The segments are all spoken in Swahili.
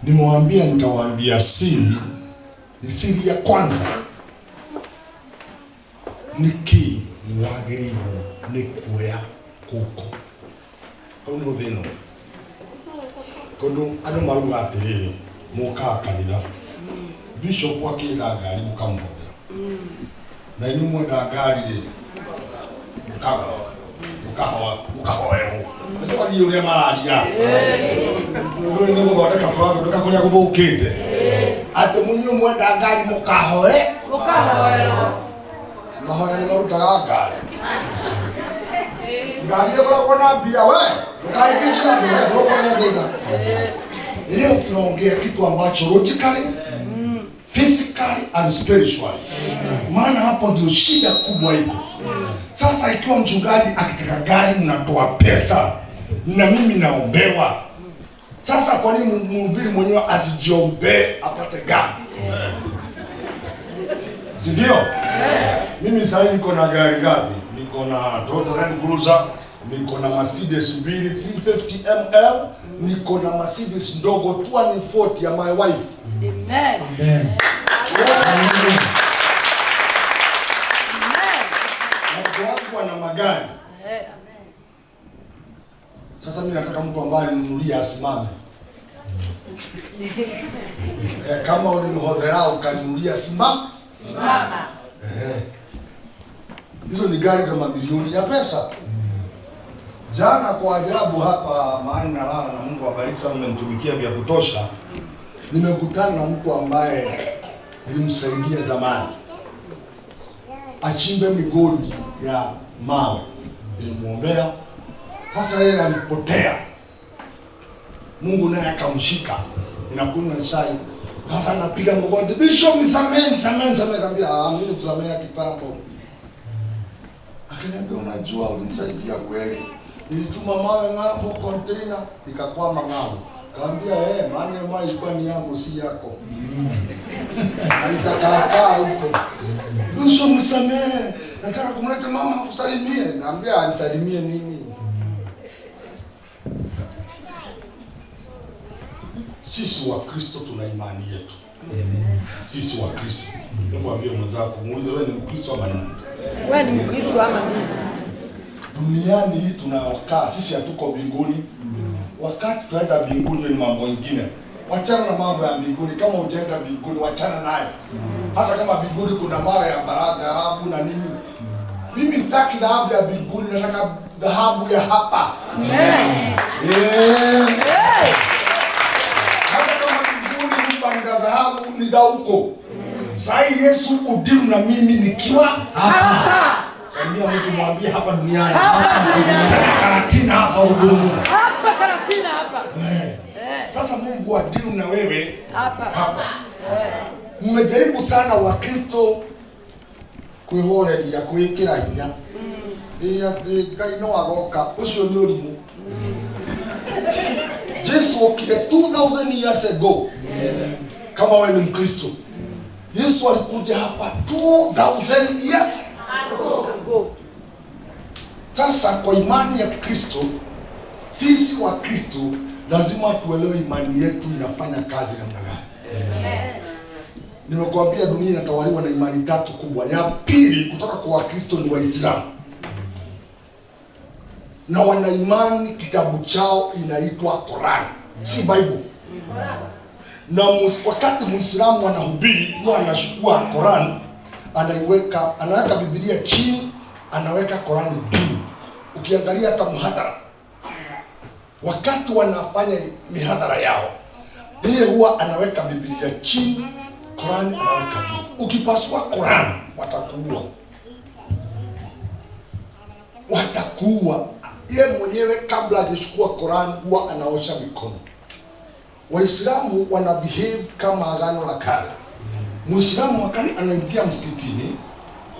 Nimewambia nitawaambia siri. Ni siri ya kwanza nĩkĩ wagĩrĩirwo nĩ kuoya kũkũ. Hau nĩho thĩna ũrĩ, tondũ andũ marauga atĩrĩrĩ, mũkaga kanitha, bishop akĩenda ngari mũkamũhũthĩra, na inyuĩ mwenda ngari rĩ, mũkahoerwo. Nĩtwathiĩ ũrĩa mararia, ũndũ ũyũ nĩ gũthondeka tũrathondeka kũrĩa gũthũkĩte, atĩ mũnyuĩ mwenda ngari mũkahoe. Mũkahoerwo. Mahoya nĩ marutaga ngari. Ngari ĩkoragwo na mbia, we ndũkahĩngĩce andũ, we ndũkũrehe thĩna. Leo tunaongea kitu ambacho logically, physically and spiritually, maana hapo ndio shida kubwa iko. Sasa ikiwa mchungaji akitaka gari mnatoa pesa na mimi naombewa, sasa kwa nini mhubiri mwenyewe asijiombee apate gari, si ndio? Mimi sasa niko na gari ngapi? Niko na Toyota Land Cruiser, niko na Mercedes mbili 350 ML, niko na Mercedes ndogo 240 ya my wife. Amen. Amen. Amen. Watoto wangu wana magari. Sasa mimi nataka mtu ambaye alinunulia asimame. Kama ulinihodhera ukaninulia, simama. Simama. Hizo ni gari za mamilioni ya pesa. Jana kwa ajabu hapa mahali nalala, na Mungu awabariki sana, mmemtumikia vya kutosha. Nimekutana na mtu ambaye nilimsaidia zamani achimbe migodi ya mawe, nilimwombea. Sasa yeye alipotea, Mungu naye akamshika, ninakunywa chai sasa, napiga mgodi, "Bishop, nisamehe, nisamehe, nisamehe." Nikamwambia, "Ah, mimi nikusamehea kitambo." Akaniambia, "Unajua ulinisaidia kweli, nilituma mawe ng'ambo, container ikakwama ng'ambo." Kaambia, "Eh, maana hiyo mawe ilikuwa ni yangu, si yako, na itakaakaa huko." "Bishop, nisamehe, nataka kumleta mama akusalimie." Naambia, "Anisalimie nini?" Sisi wa Kristo tuna imani yetu. Sisi wa Kristo. Hebu ambie mwenzako, muulize, "Wewe ni Mkristo ama nani?" Wewe ni Mkristo ama nini? Duniani hii tunayokaa sisi hatuko mbinguni. Wakati tutaenda mbinguni ni mambo mengine. Wachana na mambo ya mbinguni. Kama hujaenda mbinguni, wachana nayo. Hata kama mbinguni kuna mawe ya baradhi, dhahabu na nini. Mimi sitaki dhahabu ya mbinguni, nataka dhahabu ya hapa. Amen. Yeah. Hey. Hata kama mbinguni nyumba ni za dhahabu, ni za huko. Sasa Yesu udimu na mimi nikiwa Hapa. Samia, mtu mwambie hapa duniani. Hapa duniani. Tena Karatina hapa Ruguru. Hapa Karatina hapa. Eh. Eh. Sasa Mungu adiu na wewe Hapa. hapa. Eh. Mmejaribu sana Wakristo kwihoreria, kwikira hinya ĩ atĩ Ngai no agoka, ũcio nĩ ũrimũ. Jesu okire 2000 years ago. Kama wewe ni Mkristo, Yesu alikuja hapa 2000 years Go. Sasa kwa imani ya Kristo, sisi wa Kristo lazima tuelewe imani yetu inafanya kazi namna gani. Nimekuambia dunia inatawaliwa na imani tatu kubwa. Ya pili kutoka kwa Wakristo ni Waislamu, na wana imani, kitabu chao inaitwa Quran, si Bible. Na wakati Muislamu anahubiri huwa anachukua Quran, anaiweka, anaweka Biblia chini, anaweka Quran juu. Ukiangalia hata mhadhara, wakati wanafanya mihadhara yao, yeye huwa anaweka Biblia chini, Quran anaweka juu. Ukipasua Quran watakuua, watakuua. Yeye mwenyewe kabla hajachukua Quran huwa anaosha mikono. Waislamu wana behave kama Agano la Kale. Muislamu wakati anaingia msikitini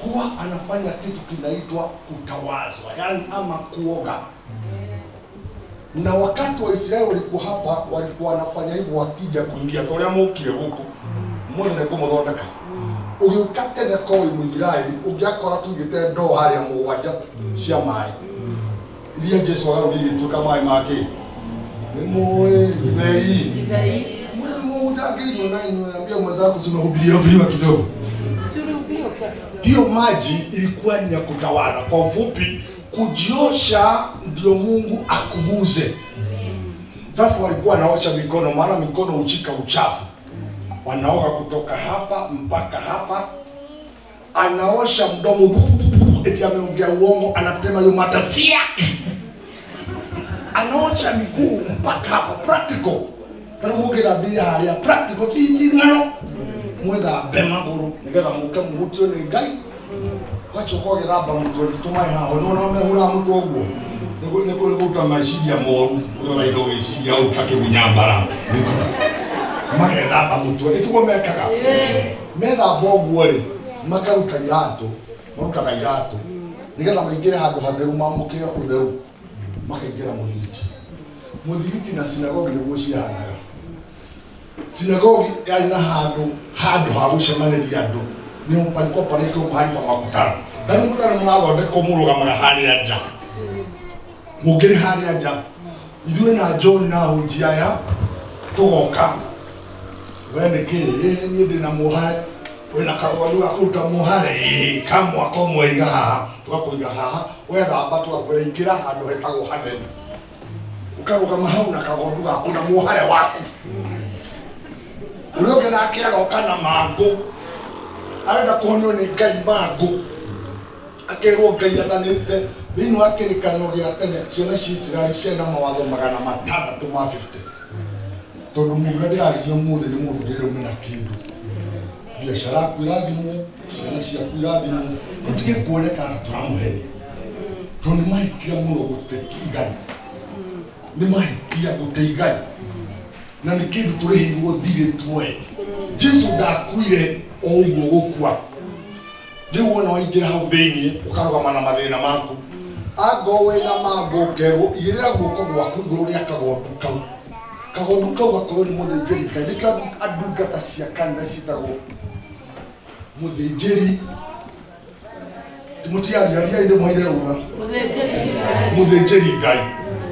huwa anafanya kitu kinaitwa kutawazwa, yani ama kuoga. Na wakati Waisraeli walikuwa hapa, walikuwa wanafanya hivyo wakija kuingia toria mukire guku mothe nĩ kũmũthondeka. Ũgĩũka tene ko wĩ Mũisiraeli, ũngĩakora tuigĩte ndoo harĩa mũgwanja cia maĩ iria Jesu agarũrire igĩtuĩka maĩ ma kĩ, nĩ mũĩ ndibei. Ndibei. Mũrĩ Ndio naambia mwenzako usimhubirie kidogo. Hiyo maji ilikuwa ni ya kutawala. Kwa ufupi, kujiosha ndio Mungu akuguze. Sasa walikuwa wanaosha mikono, maana mikono hushika uchafu. Wanaoga kutoka hapa mpaka hapa. Anaosha mdomo, eti ameongea uongo, anatema hiyo matafia. Anaosha miguu mpaka hapa, practical. Tena mugithambia haria practical ti ng'ano. Mwithambe maguru nigetha muke muhutio ni Ngai. Wacoka ũgĩthamba mũtwe tũmaĩ haho nĩwona mehũraga mũtwe ũguo nĩ kũruta meciria moru ũrĩa ũraitha ũgĩciria ũruta kĩgunya mbara magethamba mũtwe ĩtiguo mekaga methamba ũguo rĩ makaruta iratũ marutaga iratũ nĩgetha maingĩre handũ hatheru mamũkĩre ũtheru makaingĩra mũthigiti. Mũthigiti na sinagogi nĩguo cihanaga. Sinagogi yarĩ na handũ ha gũcemanĩria andũ ni palikuwa panaitwa mahali pa makutano. Tani mkutano mnathondekwo mũrũgamaga harĩa nja. Mũngĩrĩ harĩa nja ithuĩ na John na ahunjia aya tũgoka we nĩ kĩ niĩ ndĩ na mũhare wĩna kagondu ga kũruta mũhare ka mwaka ũmwe iga haha tũgakũiga haha wethamba tũgakwĩra ingĩra handũ hetagwo hatheru ũkarũgama hau na kagondu gaku na mũhare waku ũrĩa ũngĩ nake agoka na mangũ arenda kũhonio nĩ Ngai mangũ akerwo Ngai athanĩte thĩinĩ wa kĩrĩkanĩro gĩa tene ciana cia Isiraeli ciarĩ na mawatho 650 tondũ mũndũ ũrĩa ndĩrarĩria ũmũthĩ nĩ mũndũ ndĩrũmĩra kĩndũ biacara yaku irathimwo ciana ciaku irathimwo gũtige kuoneka ta tũramũheria tondũ nĩ mahĩtia mũno gũte igai nĩ mahĩtia gũte igai na nĩ kĩndũ tũrĩhĩirwo thirĩ tuoe. Jesu ndakuire o ũguo gũkua rĩu wona waingĩra hau thĩinĩ ũkarũgama na mathĩna maku ango wĩna mangũ ũkerwo igĩrĩra guoko gwaku igũrũ rĩa kagondu kau kagondu kau gakorwo nĩ mũthĩnjĩri Ngai nĩkĩo andungata cia kanitha ciĩtagwo mũthĩnjĩri mũtiariaria ĩndĩ mwaire rũtha mũthĩnjĩri Ngai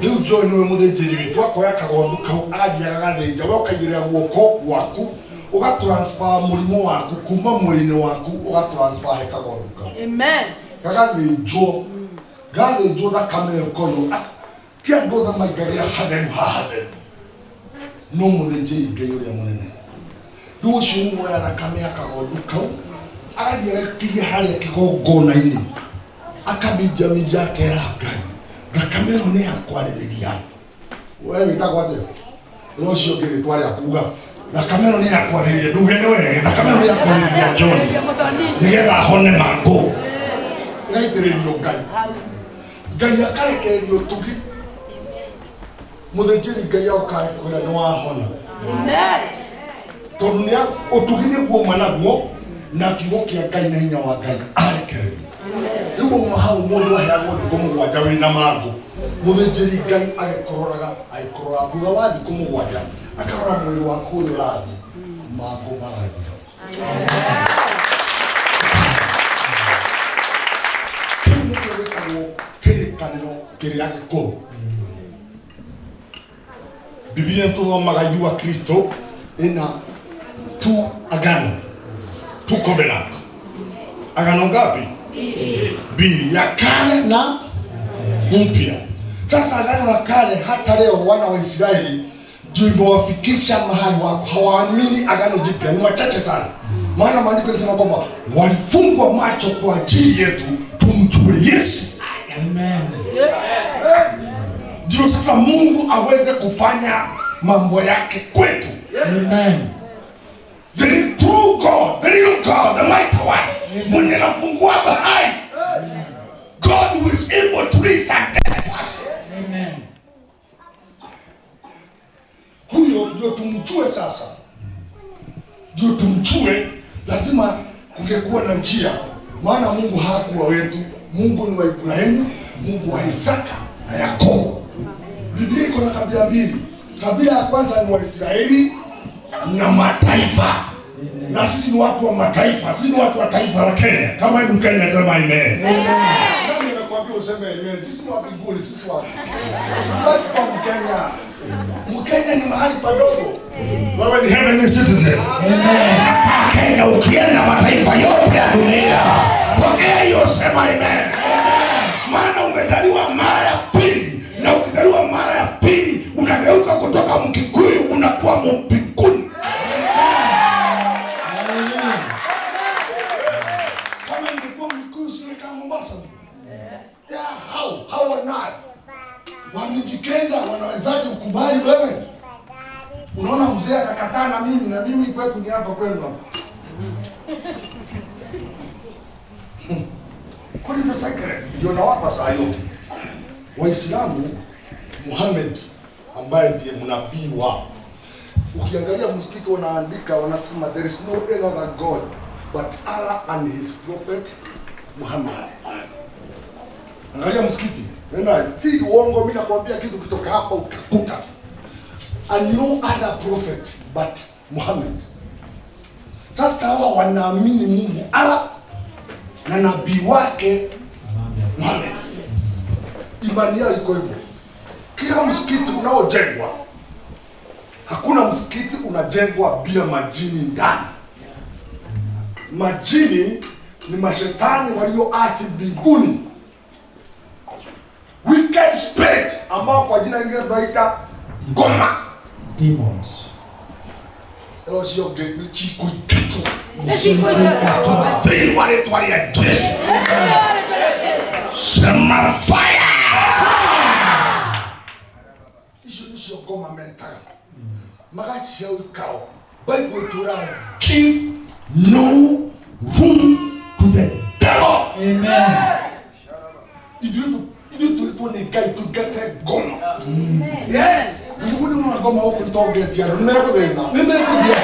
rĩu John nĩwe mũthĩnjĩri witũ akoya kagondu kau agathiĩ agagathĩnja we ũkaigĩrĩra guoko gwaku ugatransfer mũrimũ waku kuma mwĩrĩ-inĩ waku ugatransfer he kagondu kau. Amen. Gagathĩnjwo gathĩnjwo thakame ĩkoywo ti andũ othe maingagĩra hatheru ha hatheru no mũthĩnjĩri Ngai ũrĩa mũnene rĩu ũcio nĩwoya thakame ya kagondu kau agathiĩ agakinya harĩa kĩgongona-inĩ akaminjaminja akera Ngai thakame ĩno nĩ ya kwarĩrĩria we wĩtagwo atĩa ũrĩa ũcio ũngĩ rĩtwa rĩa kuga thakame ĩno nĩ ya kwarĩrĩria nduge nĩ wega thakame ĩno nĩ ya kwarĩrĩria John nĩgetha ahone mangũ ĩgaitĩrĩrio Ngai Ngai akarekereria ũtugi mũthĩnjĩri Ngai agoka kwĩra nĩ wahona. Amen. Tondũ nĩ ũtugi nĩguo uma naguo na kiugo kĩa Ngai na hinya wa Ngai arekereria rĩu uma hau mũndũ aheagwo thikũ mũgwanja wĩna mangũ mũthĩnjĩri Ngai agĩkũroraga agĩkũroraga thutha wa thikũ mũgwanja akarora mwĩrĩ waku ũrĩa ũrathiĩ mangũ magathira. Kĩu nĩkĩo gĩtagwo kĩrĩkanĩro kĩrĩa gĩkũrũ. Biblia nĩtũthomaga ithuĩ Akristo ĩna two agano two covenant agano ngapi? Mbili, ya kale na mpya. Sasa agano la kale hata leo wana wa Israeli ndio imewafikisha mahali wako hawaamini agano jipya, ni wachache sana. Maana maandiko yanasema kwamba walifungwa macho kwa ajili yetu tumjue Yesu. Amen. Ndio sasa Mungu aweze kufanya mambo yake kwetu. Amen. The true God, the real God, the mighty one. Mwenye anafungua bahari. God who is able to raise a dead person. Amen. Huyo ndio tumjue sasa. Ndio tumjue, lazima kungekuwa na njia. Maana Mungu hakuwa wetu. Mungu ni wa Ibrahimu, Mungu wa Isaka na Yakobo. Biblia iko na kabila mbili. Kabila ya kwanza ni Waisraeli na mataifa. Na sisi ni watu wa mataifa, sisi ni watu wa taifa la Kenya. Kama ni Mkenya sema amen. Nani anakuambia useme amen? Sisi ni wa mbinguni, sisi wa. Usikubali kuwa Mkenya Mkenya ni mahali padogo. Wewe ni heavenly citizen. Amen. Kaa Kenya ukienda mataifa yote ya dunia. Pokea hiyo, sema amen. Maana umezaliwa mara ya pili, na ukizaliwa mara ya pili unageuka kutoka Mkikuyu unakuwa mbinguni. Hallelujah. Kama ningekuwa Mkikuyu singekaa Mombasa mimi. Yeah, how are not? Wamejikenda wanawezaje kukubali wewe? Unaona mzee anakataa na mimi, na mimi kwetu ni hapa kwenu hapa. What is the secret? Ndio nawapa saa yote. Waislamu, Muhammad ambaye ndiye mnabii wao. Ukiangalia msikiti wanaandika, wanasema there is no any other God but Allah and his prophet Muhammad. Angalia msikiti. Nenda, si uongo, mimi nakwambia kitu kutoka hapa utakuta. And no other prophet but Muhammad. Sasa hawa wanaamini Mungu Allah na nabii wake Muhammad. Imani yao iko hivyo. Kila msikiti unaojengwa, hakuna msikiti unajengwa bila majini ndani. Majini ni mashetani walioasi mbinguni, wicked spirit ambao kwa jina lingine tunaita ngoma. Demons. Hilo sio nĩ chikuitatu Nĩcikũingatwo. Thĩinĩ wa rĩtwa rĩa Jesu, sema fire. Icio nĩcio ngoma metaga magacia ũikaro. Bible ĩtwĩraga give no room to the devil. Amen. Ithuĩ twĩrĩtwo nĩ Ngai tũingate ngoma. Yes. Nĩguo nĩ ngoma gũkũ itongetie andũ nĩmekũthĩna, nĩmekũthia.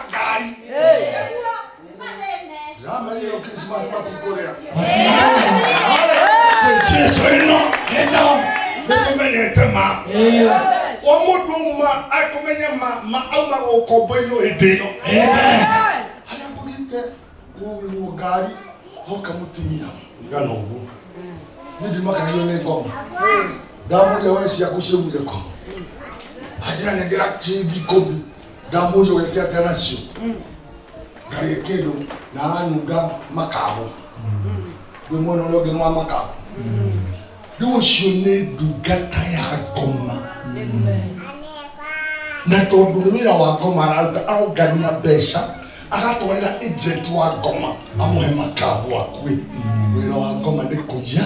Ngari ndĩramenyire Christmas matikũrĩra. Jesu ĩno ĩno nĩtũmenyete ma o mũndũ ma akũmenya ma ma aumaga ũkombo-inĩ o hĩndĩ ĩyo. Amen. Harĩa ngũthiĩte kũgũrĩrwo ngari hoka mũtumia igana ũguo, niĩ ndimakagio nĩ ngoma. Ndamũria, we ciaku ciaumire kũ? Anjĩra nengera ciringi 10. Ndamũria, ũgeke atĩa nacio? Ngarĩe kĩndũ na aranunga makabo rĩu mwena ũrĩa ũngĩ nĩ wa makabo. Rĩu ũcio nĩ ndungata ya ngoma, na tondũ nĩ wĩra wa ngoma araruta, arongania mbeca agatwarĩra agent wa ngoma amũhe makabu akue. Wĩra wa ngoma nĩ kũiya,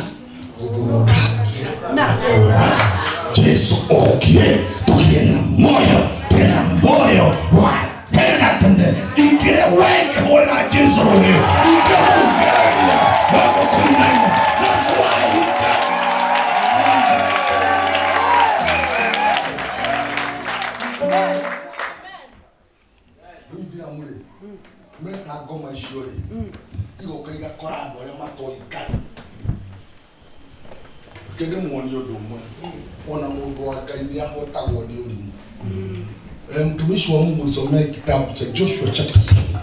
gũthũkangia Na. Jesu okire tugie na moyo, tena moyo wa tena tene ingire wenge hũrĩra Jesu rũgĩo ingĩhungaria wagũkũinaina. That's why he came. Rĩu ithiramu rĩ meta ngoma icio rĩ igoka igakora andũ arĩa matoĩ Ngai. Reke ndĩmuonie ũndũ ũmwe, ona mũndũ wa Ngai nĩ ahotagwo nĩ ũrimũ. Mtumishi wa Mungu, nisomee kitabu cha Joshua chapter 7.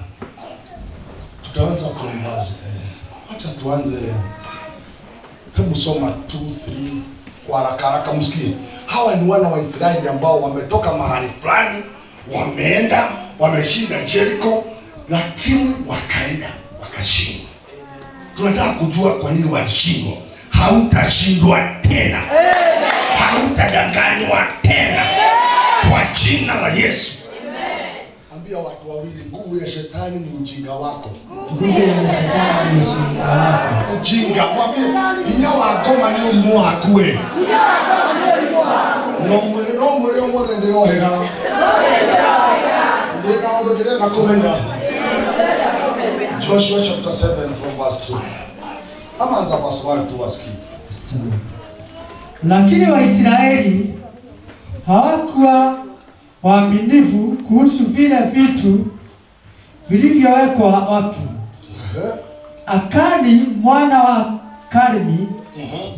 Tutaanza from verse, acha tuanze, hebu soma 2 3 kwa haraka haraka msikie. Hawa ni wana wa Israeli ambao wametoka mahali fulani, wameenda, wameshinda Jericho, lakini wakaenda wakashindwa. Tunataka kujua kwa nini walishindwa. Hautashindwa tena, hautadanganywa tena kwa jina la Yesu. Ambia watu wawili, nguvu ya shetani ni ujinga wako. Nguvu ya shetani ni ujinga wako. Ujinga, mwambie hinya wa ngoma nĩ ũrimũ waku we. No mwĩre, no mwĩre ũmũthĩ ndĩrohĩga. Ndĩ na ũndũ ndĩrenda kũmenya. Joshua chapter 7 from verse 2. Ama anza verse 1 tu wasikie. Lakini Waisraeli hawakuwa waaminifu kuhusu vile vitu vilivyowekwa wakfu. Akani mwana wa Karmi,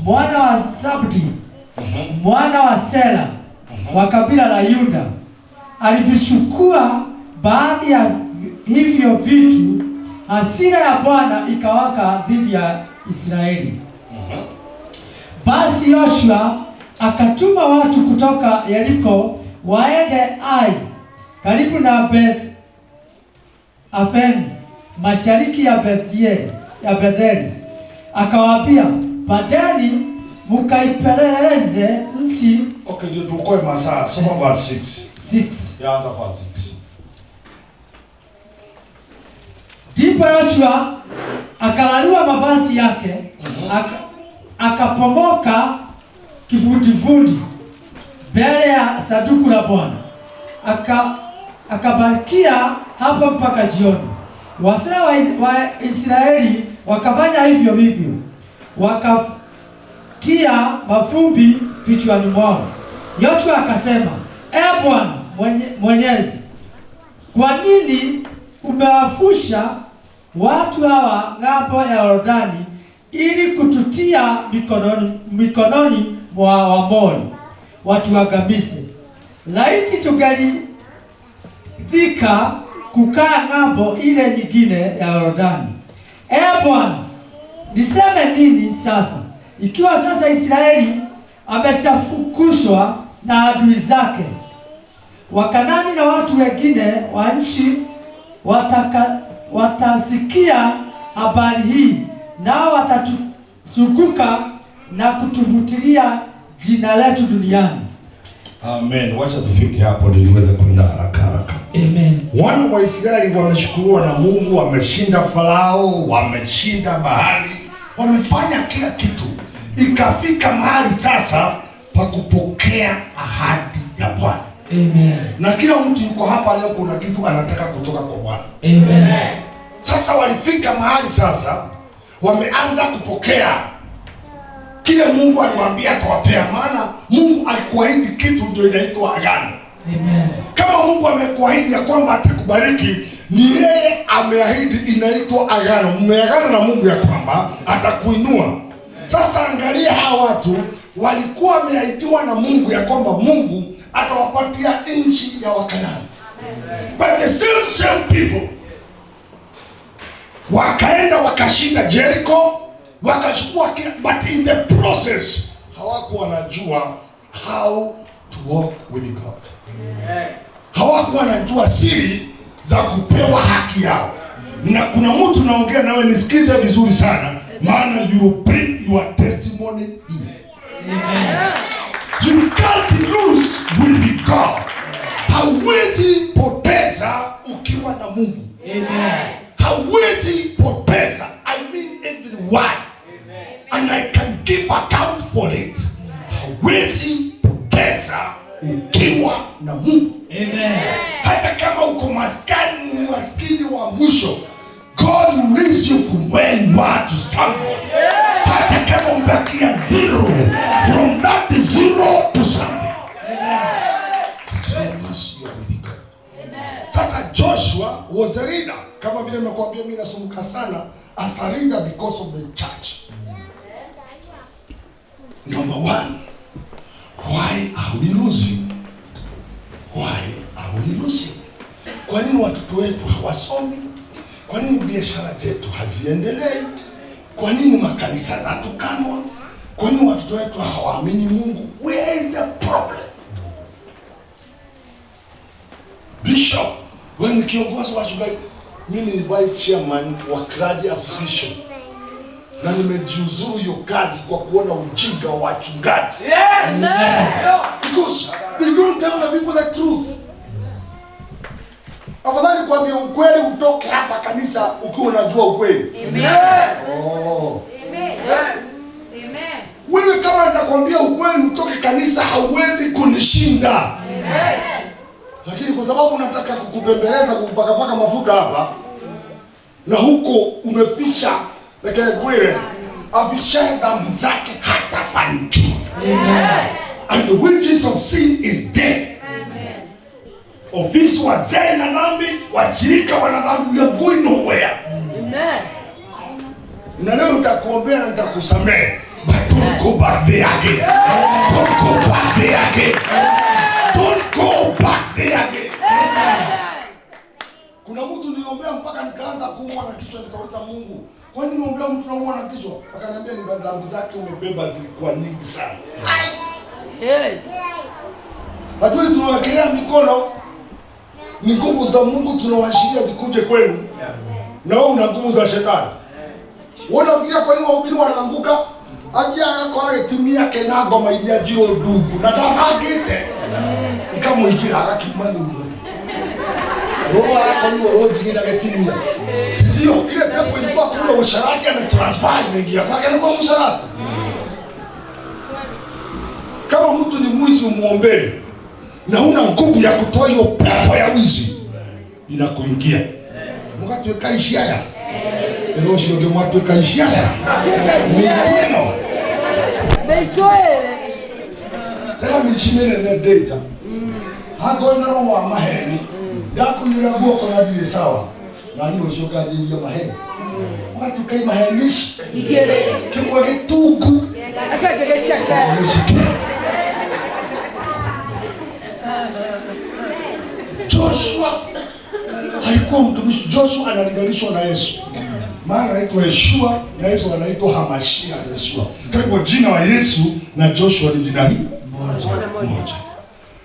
mwana wa Zabdi, mwana wa Sera wa kabila la Yuda alivichukua baadhi ya hivyo vitu. Hasira ya Bwana ikawaka dhidi ya Israeli. Basi Yoshua akatuma watu kutoka Yeriko waende Ai, karibu na Beth Aveni, mashariki ya Betheli. Akawaambia, "Pandeni mkaipeleleze nchi." Okay, ndio tuokoe masaa. Soma verse 6. 6. Yaanza verse 6. Ndipo Yoshua akararua mavazi yake, akapomoka kifudifudi mbele ya sanduku la Bwana, akabakia hapo mpaka jioni. Wazee wa Israeli wakafanya hivyo hivyo, wakatia mavumbi vichwani mwao. Yoshua akasema, "E Bwana Mwenyezi, kwa nini umewavusha watu hawa ng'ambo ya Yordani ili kututia mikononi mwa Waamori watuangamize? Laiti tungeridhika kukaa ng'ambo ile nyingine ya Yordani. E Bwana, niseme nini sasa, ikiwa sasa Israeli amechafukushwa na adui zake? Wakanani na watu wengine wa nchi watasikia habari hii, nao watatuzunguka na kutufutilia jina letu duniani." Amen. Wacha tufike hapo ndio niweze kwenda haraka haraka. Amen. Wana wa Israeli wamechukuliwa na Mungu, wameshinda Farao, wameshinda bahari, wamefanya kila kitu. Ikafika mahali sasa pa kupokea ahadi ya Bwana. Amen. Na kila mtu yuko hapa leo, kuna kitu anataka kutoka kwa Bwana. Amen. Sasa walifika mahali sasa wameanza kupokea kile Mungu aliwaambia atawapea, maana Mungu alikuahidi kitu, ndio inaitwa agano. Amen. Kama Mungu amekuahidi ya kwamba atakubariki, ni yeye ameahidi, inaitwa agano. Mmeagana na Mungu ya kwamba atakuinua. Sasa angalia, hawa watu walikuwa wameahidiwa na Mungu ya kwamba Mungu atawapatia nchi ya Wakanani. But the same same people wakaenda wakashinda Jericho, wakachukua kila, but in the process hawakuwa wanajua how to walk with God. Hawakuwa wanajua siri za kupewa haki yao. Na kuna mtu naongea nawe, nisikize vizuri sana, maana you bring your testimony here. You can't lose with God. Hauwezi poteza ukiwa na Mungu. Amen. Hauwezi poteza. I mean every word. And I can give account for it. Hauwezi poteza ukiwa na Mungu. Amen. Hata kama uko maskani, maskini wa mwisho, God will raise you from where you are to somebody. Hata kama umebakia zero, from that zero to something. As long as you are with God. Sasa Joshua was a leader. Kama vile nimekuambia, mimi nasumbuka sana as a leader because of the church. Number one, why are we losing? Why are we losing? Kwa nini watoto wetu hawasomi? Kwa nini biashara zetu haziendelei? Kwa nini makanisa yanatukanwa? Kwa nini watoto wetu hawaamini Mungu? Where is the problem? Bishop, wewe ni kiongozi wa wachungaji. Mimi ni vice chairman wa Clergy Association na nimejiuzuru hiyo kazi kwa kuona ujinga wa wachungaji. Because they don't tell the people the truth. Afadhali kuambia ukweli utoke hapa kanisa ukiwa unajua ukweli. Oh. Wewe kama nitakwambia ukweli utoke kanisa, hauwezi kunishinda. Lakini kwa sababu unataka kukupembeleza, kukupakapaka mafuta hapa na huko umeficha, Bwire afichaye dhambi zake hatafanikiwa. And the wages of sin is death. Ofisi wazee na dhambi, washirika wana dhambi, we are going nowhere. Na leo nitakuombea na nitakusamehe. But don't go back there again. Don't go back there again. Don't go back there again. Kuna mtu niliombea mpaka Mpaka nikaanza kuumwa na kichwa, nikauliza Mungu, kwa nini unaombea mtu anaumwa na kichwa? Akaniambia ni dhambi zake umebeba zilikuwa nyingi sana. Hey. Najua tunawekelea mikono ni nguvu za Mungu tunawashiria zikuje kwenu. Na wewe una nguvu za shetani. Wewe unafikiria kwa nini wahubiri wanaanguka? Aje agakora gĩtimia kena ngoma iria njirũ ndungu na ndabangĩte ikamũingĩra agakiuma thutha. Roho arakorirwo rũnjigi na gĩtimia. Ndio ile pepo ilikuwa kule usharati ametransfer imeingia kwake na kwa usharati. Kama mtu ni mwizi umuombee na huna nguvu ya kutoa hiyo pepo ya wizi inakuingia. Mukatuweka ishiaya. Ero ucio ũngĩ mwatuĩka iciaya. Mĩtũ ĩno. Meitoe. Tena mĩici mĩnene ndĩnja. Hangorwo na roho wa maheni. Ndakũiyĩra guoko na ndirĩ sawa. Na niĩ ũcio nganjĩrĩria maheni. Mũgatuĩka maheni ici. Igere. Kĩmwe gĩtungu. Akagegechaka. Gĩcike. Joshua alikuwa mtumishi. Joshua analinganishwa na Yesu, maana anaitwa Yeshua na Yesu anaitwa Hamashia Yeshua. Kwa hivyo jina la Yesu na Joshua ni jina hili moja.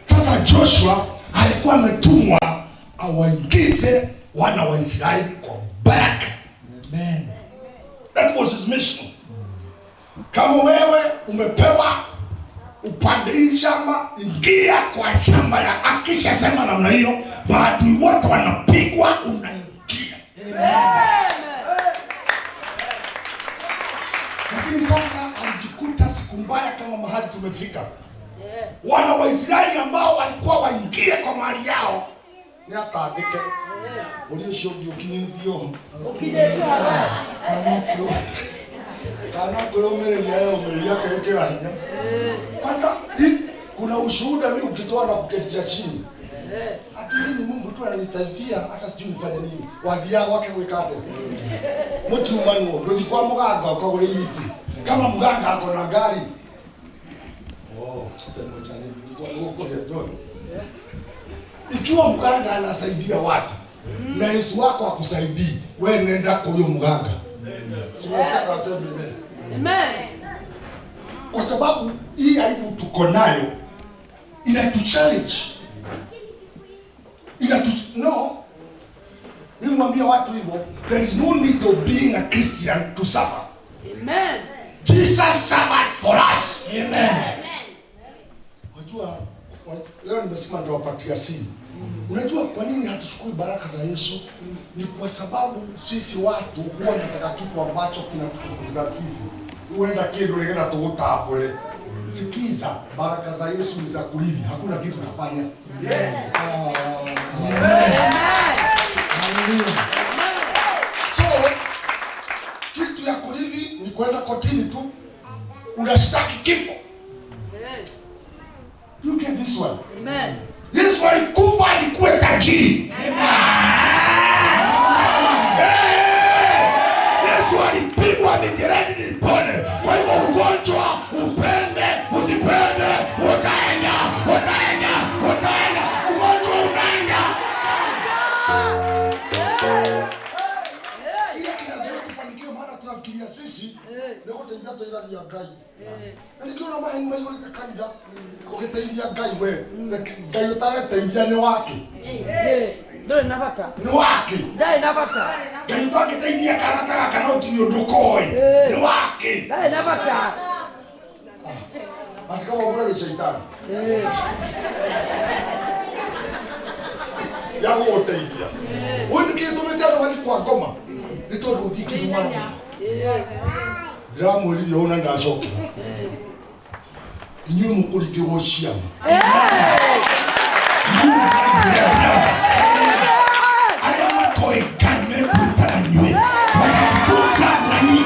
Sasa Joshua alikuwa ametumwa awaingize wana wa Israeli kwa baraka. Amen. That was his mission. Kama wewe umepewa upande hii shamba, ingia kwa shamba ya akisha sema namna hiyo, maadui wote wanapigwa, unaingia. Lakini sasa alijikuta siku mbaya kama mahali tumefika. Wana wa Israeli ambao walikuwa waingie kwa mali yao ni atandike uri ucio ũngĩ ũkinyĩtio Ukinyetio haba. Kana kwĩyũmĩrĩria yũmĩrĩria akĩĩkĩra hinya. Kwanza hii kuna ushuhuda mimi ukitoa na kuketisha chini. Ati mimi Mungu tu ananisaidia hata sijui nifanye nini. Wathiaga gwake gwĩka atĩa? Mũtumanwo ndũthi kwa mũganga ũkagũra ici. Kama mganga ako na gari. Oh, ikiwa mganga anasaidia watu na Yesu wako akusaidii, wewe nenda kwa huyo mganga. Amen. Kwa sababu hii aibu tuko nayo inatu challenge. No. Mimi mwambia watu hivyo, there is no need of being a Christian to suffer. Amen. Jesus suffered for us. Amen. Unajua leo nimesema nitawapatia siri. Unajua kwa nini hatuchukui baraka za Yesu? Ni kwa sababu sisi watu huwa tunataka kitu ambacho kinatutukuza sisi. Uenda kindu nĩgetha tũgũtambũre. Sikiza, baraka za Yesu ni za kurithi, hakuna kitu nafanya. Yes. Hallelujah. So, kitu ya kurithi ni kwenda kotini tu. Unashtaki kifo. You get this one. Amen. Yesu alikufa alikuwa tajiri. Yesu alipigwa mijeledi nipone. Kwa hivyo ugonjwa upende usipende utaenda, utaenda, utaenda. Ugonjwa unaenda. Kile kinazuia kufanikiwa maana tunafikiria sisi ni gũteithia teithagia Ngai. Na nikiona maheni maihũrĩte kanitha ũgĩteithia Ngai we, Ngai ũtareteithia nĩ wake. Ndũrĩ na bata. Nĩ wake. Ndarĩ na bata. Ngai ũtangĩteithia kana ta gaka no ũtirĩ ũndũ koĩ. Nĩ wake. Ndarĩ na bata. Matikawagũra gĩcaitani. Ya gũgũteithia. Ũyũ nĩkĩ gĩtũmĩte andũ mathiĩ kwa ngoma? Nĩ tondũ gũtirĩ kĩndũ marona. Ndĩramwĩrire ũũ na ndacokera. Inyuĩ mũkũringĩrwo ciama. Arĩa matoĩ Ngai mekũrutana inyuĩ. Watajifunza na nyinyi.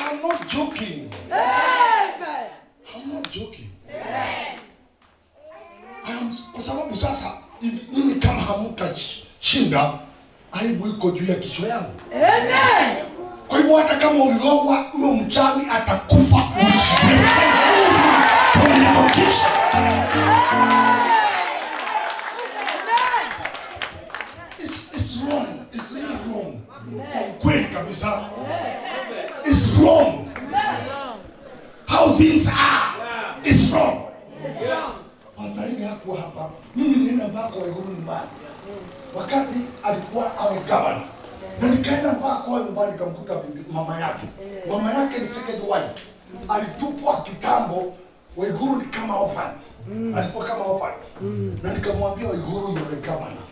I'm not joking. I'm not joking. Kwa sababu sasa nyinyi kama hamtashinda aibu iko juu ya kichwa yangu. Amen. Kwa hivyo hata kama ulirogwa huyo mchawi atakufa. Nishipeleke nguvu kwa negotiation. It's wrong. It's really wrong. Kwa ukweli kabisa. It's wrong. How things are. It's wrong. Pastor Ine hakuwa hapa. Mimi nilienda mpaka kwa Waiguru nyumbani. Wakati alikuwa awe governor. Na nikaenda mpaka kwa nyumbani nikamkuta bibi mama yake. Mama yake ni second wife. Alitupwa kitambo. Waiguru ni kama orphan. Alikuwa kama orphan. Na nikamwambia Waiguru, you are the governor.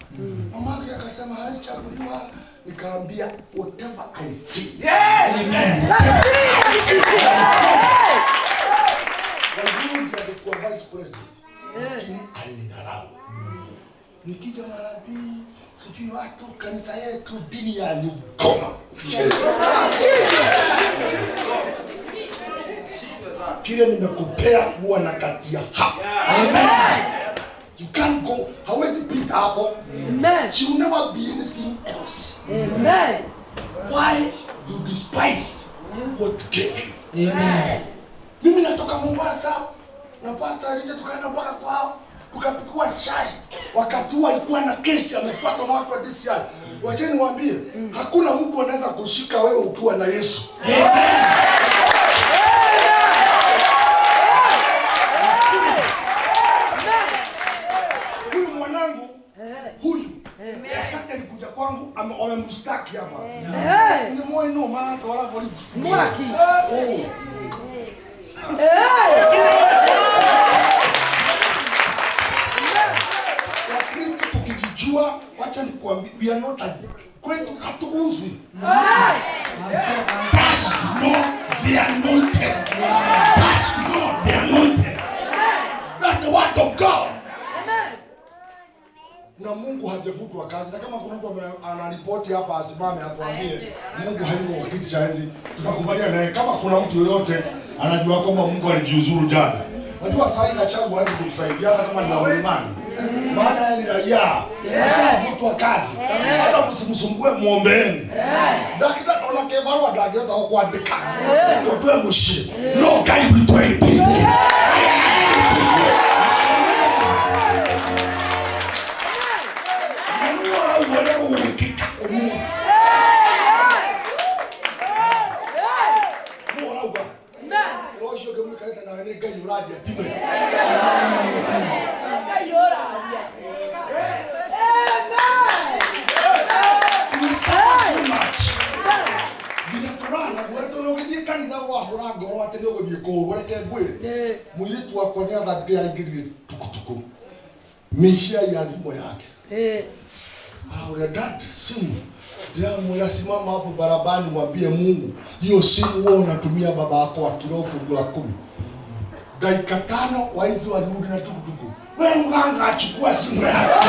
Mama yake akasema hawezi chaguliwa. Nikaambia whatever I see. Amen. Waiguru ndiye alikuwa vice president. Lakini alinidharau. Nikija mara sijui watu kanisa yetu dini ya Nyugoma. Kile nimekupea huwa nakatia hapa. Amen. You can't go, hawezi pita hapo. Amen. She will never be anything else. Amen. Why you despise what gave you? Amen. Mimi natoka Mombasa na Pastor Elijah tukaenda mpaka kwao tukapikiwa chai. Wakati huo alikuwa na kesi amefuatwa na watu wa DCI. Wacheni niwaambie, hakuna mtu anaweza kushika wewe ukiwa na Yesu. Huyu mwanangu huyu wakati alikuja kwangu wamemshtaki hapa. Hey. Ni moyo no maana wala polisi. Mwaki. Oh. Hey. Wakristo tukijijua, wacha nikuambie, we are not a, kwetu hatuuzwi. Touch not the anointed. Touch not the anointed. That's the word of God. Na Mungu hajavutwa kazi. Na kama kuna mtu anaripoti hapa asimame atuambie Mungu hayuko kwa kiti cha enzi, tutakubaliana naye. Kama kuna mtu yoyote anajua kwamba Mungu alijiuzuru jana. Najua sasa hivi Gachagua hawezi kutusaidia hata kama ni wa mlimani. Maana yeye ni raia. Hajavutwa kazi. Hata msimsumbue, muombeeni. Dakika ona kevarwa ndangĩhota gũkwandĩka tondũ e mũciĩ no Ngai witũ aitĩire. Na nĩwe ũrauga ũrĩa gũgwĩkĩka ũmũthĩ. Nĩwe ũrauga. Ũhoro ũcio ũngĩmũikarĩte nawe nĩ Ngai ũraria tiwe. We suffer so much. Nginya tũrana gwetwo na ũgĩthiĩ kanitha wahũra ngoro atĩ nĩ ũgũthiĩ kũũrwo reke ngwĩre. Mũirĩtu wakwa nĩ athandĩ aingĩrire tukutuku. Mĩicia ya thimũ yake. Anaambia dad, simu. Ndiramwĩra simama hapo barabarani mwambie Mungu, hiyo simu wewe unatumia baba yako wa kiroho fungu la 10. Dakika 5 waizi walirudi na tukutuku. Wewe mganga achukua simu yako.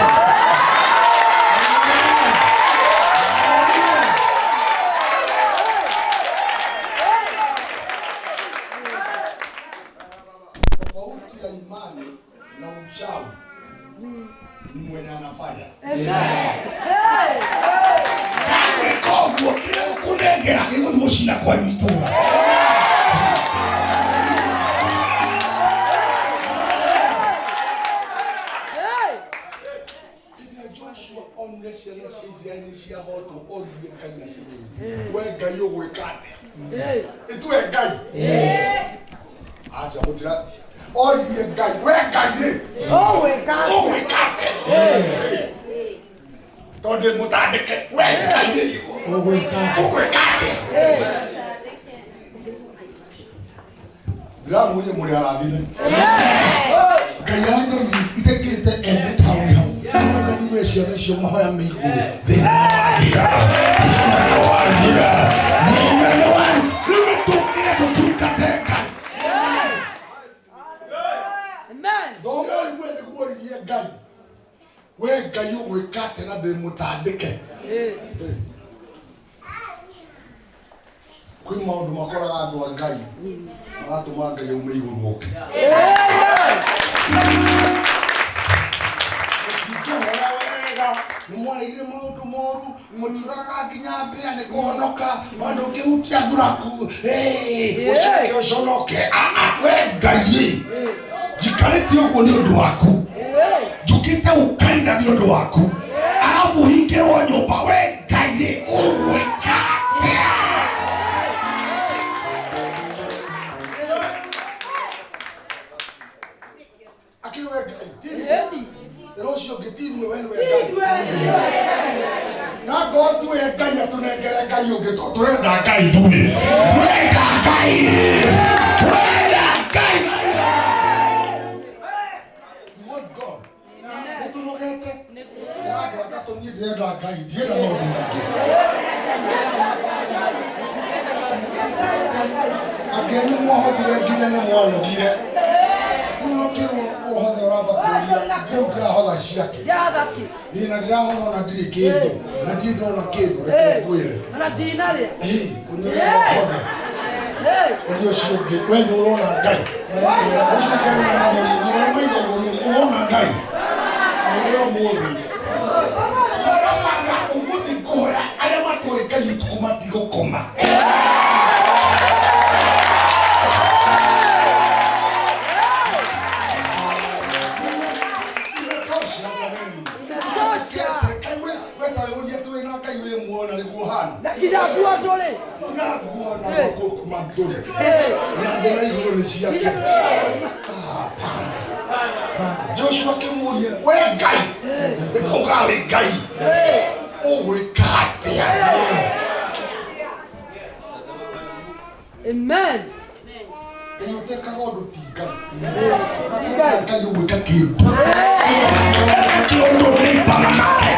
Tofauti ya imani na uchawi ni mwenye anafanya. Ndagwĩka ũguo kĩrĩa gũkũnengera gĩgũthiĩ gũcina kwanyu itũũra. Hĩndĩ ĩrĩa Joshua onire ciana cia Isiraeli nĩ ciahotwo, oririe Ngai atĩrĩrĩ, we Ngai ũgwĩka atĩa? Ĩtue Ngai. Aca gũtira. Oririe Ngai, we Ngai rĩ, ũgwĩka atĩa? Tondũ ndĩ mũtandĩke, we Ngai rĩ, ũgwĩka atĩa? Ndĩramwĩrire mũrĩ arathime. Ngai aranjorire itekĩrĩte Embu taũni hau. Aranjorire ciana icio mahoya me igũrũ. Thĩna nĩ wathira. Thĩna nĩ wathira. Thĩna nĩ wathira. Rĩu nĩtũkire tũtungate Ngai. Thoma ũigue nĩguo ũririe Ngai. We Ngai ũgwĩka atĩa na ndĩ mũtandĩke? Kwĩ maũndũ makoraga andũ a Ngai maratũma Ngai aume igũrũ oke. Ũtingĩhoya wega Nĩ mwarĩire maũndũ moru, mũturaga nginya mbĩa nĩ kũhonoka, ona ũngĩhutia thuraku, ũcoke ũconoke. Ah, ah, we Ngai ĩ, njikarĩte ũguo nĩ ũndũ waku, njũkĩte gũkanitha nĩ ũndũ waku, arabu hingĩrwo nyũmba, we Ngai rĩ, ũgwĩka atĩa? Akĩrĩ we Ngai, ti rĩro ũcio ũngĩ, ti ithuĩ, we nĩwe Ngai. Na ngorwo tuwe Ngai atũnengere Ngai ũngĩ, tondũ tũrenda Ngai ithuĩ, tũrenda Ngai, tũrenda Ngai. We want God. Nĩ tũnogete. Ndĩra andũ atatũ, niĩ ndĩrenda Ngai, ndirenda maũndũ maingĩ. Angĩ anyu mwahothire nginya nĩ mwanogire, rĩu no kĩrwo ũhothe ũramba kũria, rĩu ndĩrahotha ciake. Ndiathaki. Niĩ na ndĩrahotha ona ndirĩ kĩndũ, na ndirĩ ndona kĩndũ, reke ngwĩre. Ona ndinarĩa. Ĩ, kũnyũrĩa ũhotha. Ũria ũcio ũngĩ, we nĩ ũrona Ngai? Ũcio ũngĩ na mũri mũrĩ maitho ũguo, mũri ũrona Ngai mũrĩ ũmũthĩ? Ũramaga ũmũthĩ ngũhoya arĩa matoĩ Ngai ũtukũ matigũkoma. Imetosha jameni. Imetosha. Ngai we tayũria tũrĩ na Ngai wĩ muona nĩguo hana. Na nginya nguo ndũrĩ. Tiga nguona gũkũ ndũrĩ na thĩ na igũrũ nĩ ciake. Hapana. Joshua akĩmũria, we Ngai, nĩ tauga wĩ Ngai, ũgwĩka atĩa? Amen. Ngai ũtekaga ũndũ ti Ngai. Na tũrenda Ngai ũgwĩka kĩndũ. Eka kĩũndũ nĩ mamake.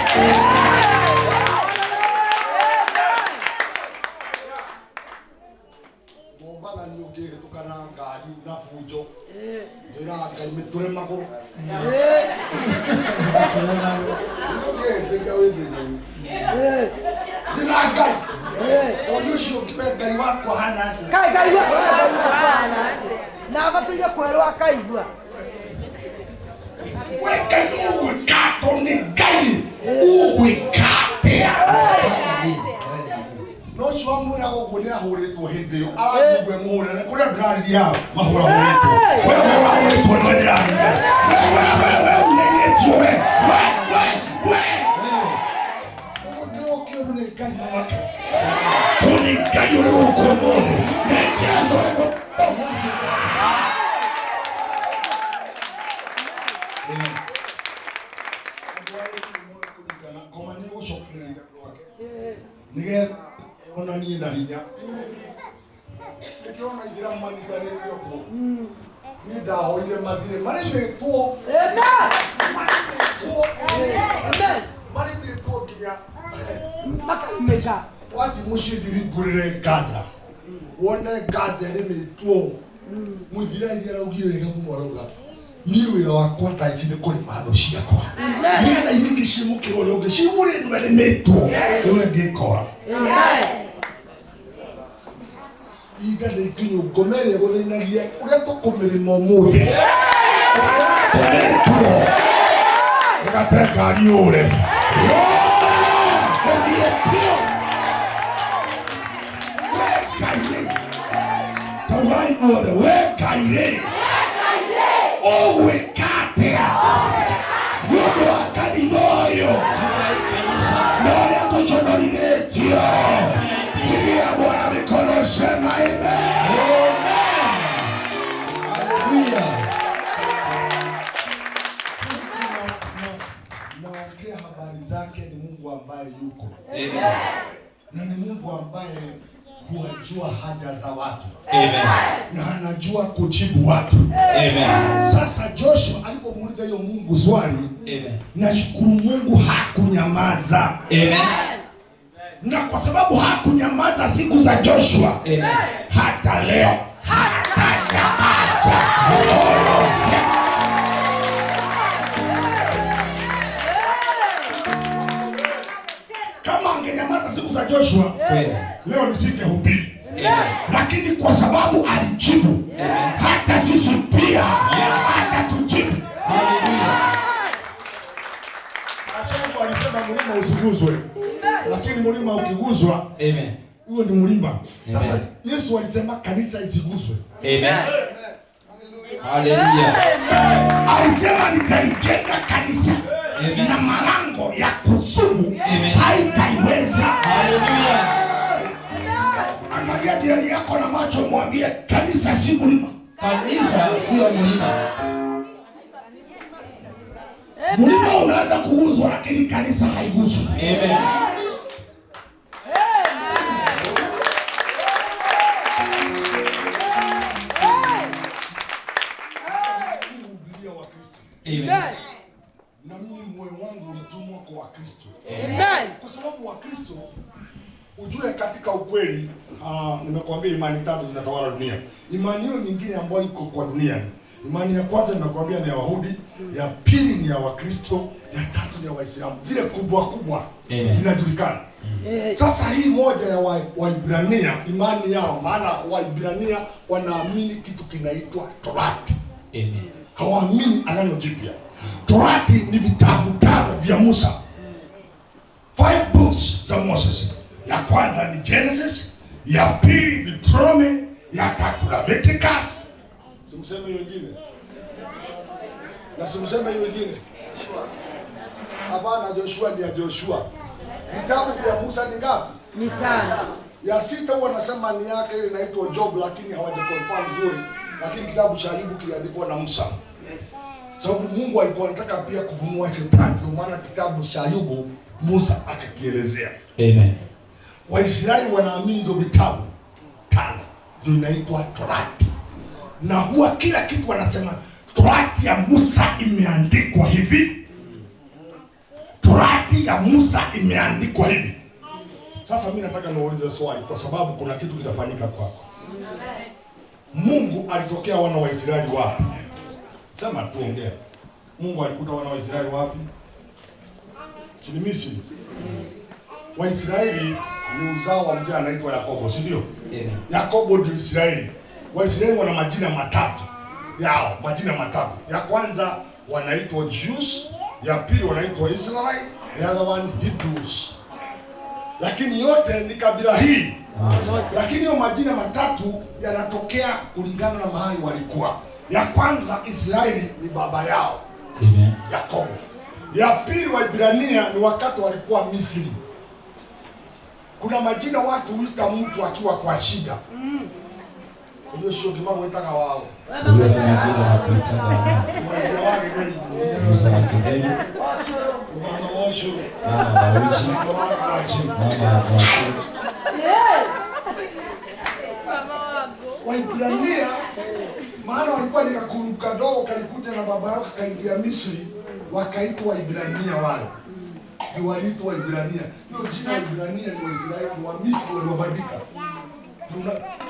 Mombatha nĩ ũngĩhĩtũka na ngari na bunjo, njĩraga Ngai mĩtũre magũrũ. Nĩ ũngĩhĩtĩria wĩ thĩna-inĩ. Ndĩna Ngai. Tondũ ũcio ũngĩ, we Ngai wakwa hana atĩa? Kai Ngai wakwa, Ngai wakwa hana atĩa? Na abataire kwerwo akaigua. We Ngai ũgwĩka, tondũ nĩ Ngai ũgwĩka atĩa? No ũcio wamwĩraga ũguo nĩ ahũrĩtwo hĩndĩ ĩyo, arathiĩ mũhũrĩra nĩ kũrĩa ndĩrarĩria haha mahũrahũrĩtwo. We hũrahũrĩtwo nĩwe ndĩrarĩria. We we we we unĩirĩtio we we we we ũgwĩkĩrwo kĩũndũ nĩ Ngai mamake, tondũ nĩ Ngai ũrĩ gũkũ ũmũthĩ, nĩ Jesu ũrĩ gũkũ. Andũ arĩa kũringana ngoma nĩ gũcokanĩrĩria andũ ake nĩgetha onanie na hinya. Nĩkĩona ithĩramu manyitanĩte ũguo, niĩ ndahoire mathire marĩmĩtwo. Amen. Marĩmĩtwo. Amen. Marĩmĩtwo nginya Makamĩka. Wathiĩ mũciĩ thiĩ ũhingũrĩre Gaza wone Gaza ĩrĩmĩtwo. Mũithiraeli araugire wega mũno, arauga niĩ wĩra wakwa thaa ici nĩ kũrĩma thũ ciakwa, nĩgetha iria ingĩ ciĩmũkĩra ũrĩa ũngĩ cigũrĩ ĩno ĩrĩmĩtwo ĩyo ĩngĩ ĩkora. Amen. Ihinda nĩ ikinyu, ngoma ĩrĩa ĩgũthĩnagia ũrĩa tũkũmĩrĩma ũmũthĩ, ũrĩa tũmĩtwo ĩgate ngari ũre ũthiĩ biũ. We Ngai rĩ, taugai othe, we Ngai rĩ, ũgwĩka atĩa nĩ ũndũ wa kanitha ũyũ na ũrĩa tũconorithĩtio? Pigia Bwana mikono, sema amen. Hallelujah. Naongea habari zake ni Mungu ambaye yuko na ni Mungu ambaye huwajua haja za watu na anajua kujibu watu. Sasa Joshua alipomuuliza hiyo Mungu swali, nashukuru Mungu hakunyamaza. Na kwa sababu hakunyamaza siku za Joshua, hata leo hatanyamaza. All of them. Kama angenyamaza siku za Joshua, leo nisingehubiri. Lakini kwa sababu alijibu, hata sisi pia hatatujibu. Acha Mungu alisema mlima usiguzwe. Lakini mlima ukiguzwa, Amen. huo ni mlima. Sasa Yesu alisema kanisa isiguzwe. Amen. Hallelujah. Alisema nitalijenga kanisa Amen. na malango ya kuzimu Amen. haitaiweza. Hallelujah. Angalia jirani yako na macho, mwambie kanisa si mlima. Kanisa sio mlima. Mlima unaweza kuguzwa, lakini kanisa haiguzwi. Amen. Hubiria Wakristo. Amen. Na mimi moyo wangu ulitumwa kwa Wakristo. Amen. Kwa sababu Wakristo ujue katika ukweli, nimekuambia imani tatu zinatawala dunia. Imani hiyo nyingine ambayo iko kwa dunia, imani ya kwanza nimekuambia ni ya Wayahudi, ya pili ni ya Wakristo, ya tatu ni ya Waislamu. Zile kubwa kubwa zinajulikana. Sasa hii moja ya Waibrania, imani yao, maana Waibrania wanaamini kitu kinaitwa Torati. Amen. Hawaamini Agano Jipya. Torati ni vitabu tano vya Musa. 5 books za Moses. Ya kwanza ni Genesis, ya pili Deuteronomy, ya tatu Leviticus. Simseme hiyo nyingine. Na simseme hiyo nyingine. Hapana, Joshua ni ya Joshua. Vitabu vya Musa ni ngapi? Ni tano. Ya sita huwa nasema ni yake, ile inaitwa Job, lakini hawajaconfirm vizuri. Lakini kitabu cha Ayubu kiliandikwa na Musa. Yes. Sababu Mungu alikuwa anataka pia kuvunua shetani, ndio maana kitabu cha Ayubu Musa akakielezea. Amen. Waisraeli wanaamini hizo vitabu tano ndio inaitwa Torati. Na huwa kila kitu wanasema Torati ya Musa imeandikwa hivi. Torati ya Musa imeandikwa hivi. Sasa mimi nataka niulize swali kwa sababu kuna kitu kitafanyika kwako. Mungu alitokea wana wa Israeli wapi? Sema tuongee. Mungu alikuta wana wa Israeli wapi? Chini Misri. Waisraeli ni uzao wa mzee anaitwa Yakobo, si ndio? Amen. Yakobo ndio Israeli. Waisraeli wana majina matatu yao, majina matatu. Ya kwanza wanaitwa Jews, ya pili wanaitwa Israelite, the other one Hebrews. Lakini yote ni kabila hii. Lakini hiyo majina matatu yanatokea kulingana na mahali walikuwa. Ya kwanza Israeli ni baba yao. Amen. Yakobo. Ya pili Waibrania ni wakati walikuwa Misri. Kuna majina watu huita mtu akiwa kwa shida. Ndio sio kimango itaka wao. Ndio majina ya kuita wao. Mmoja wake gani? Ndio Mama washo. Mama wawishi. Mama washi. Mama washi. Waibrania maana walikuwa ni kakuru kadogo kalikuja na baba yao kakaingia Misri, wakaitwa Waibrania wale. Ni waliitwa Waibrania. Hiyo jina Waibrania ni Waisraeli, ni wa Misri waliwabadilika.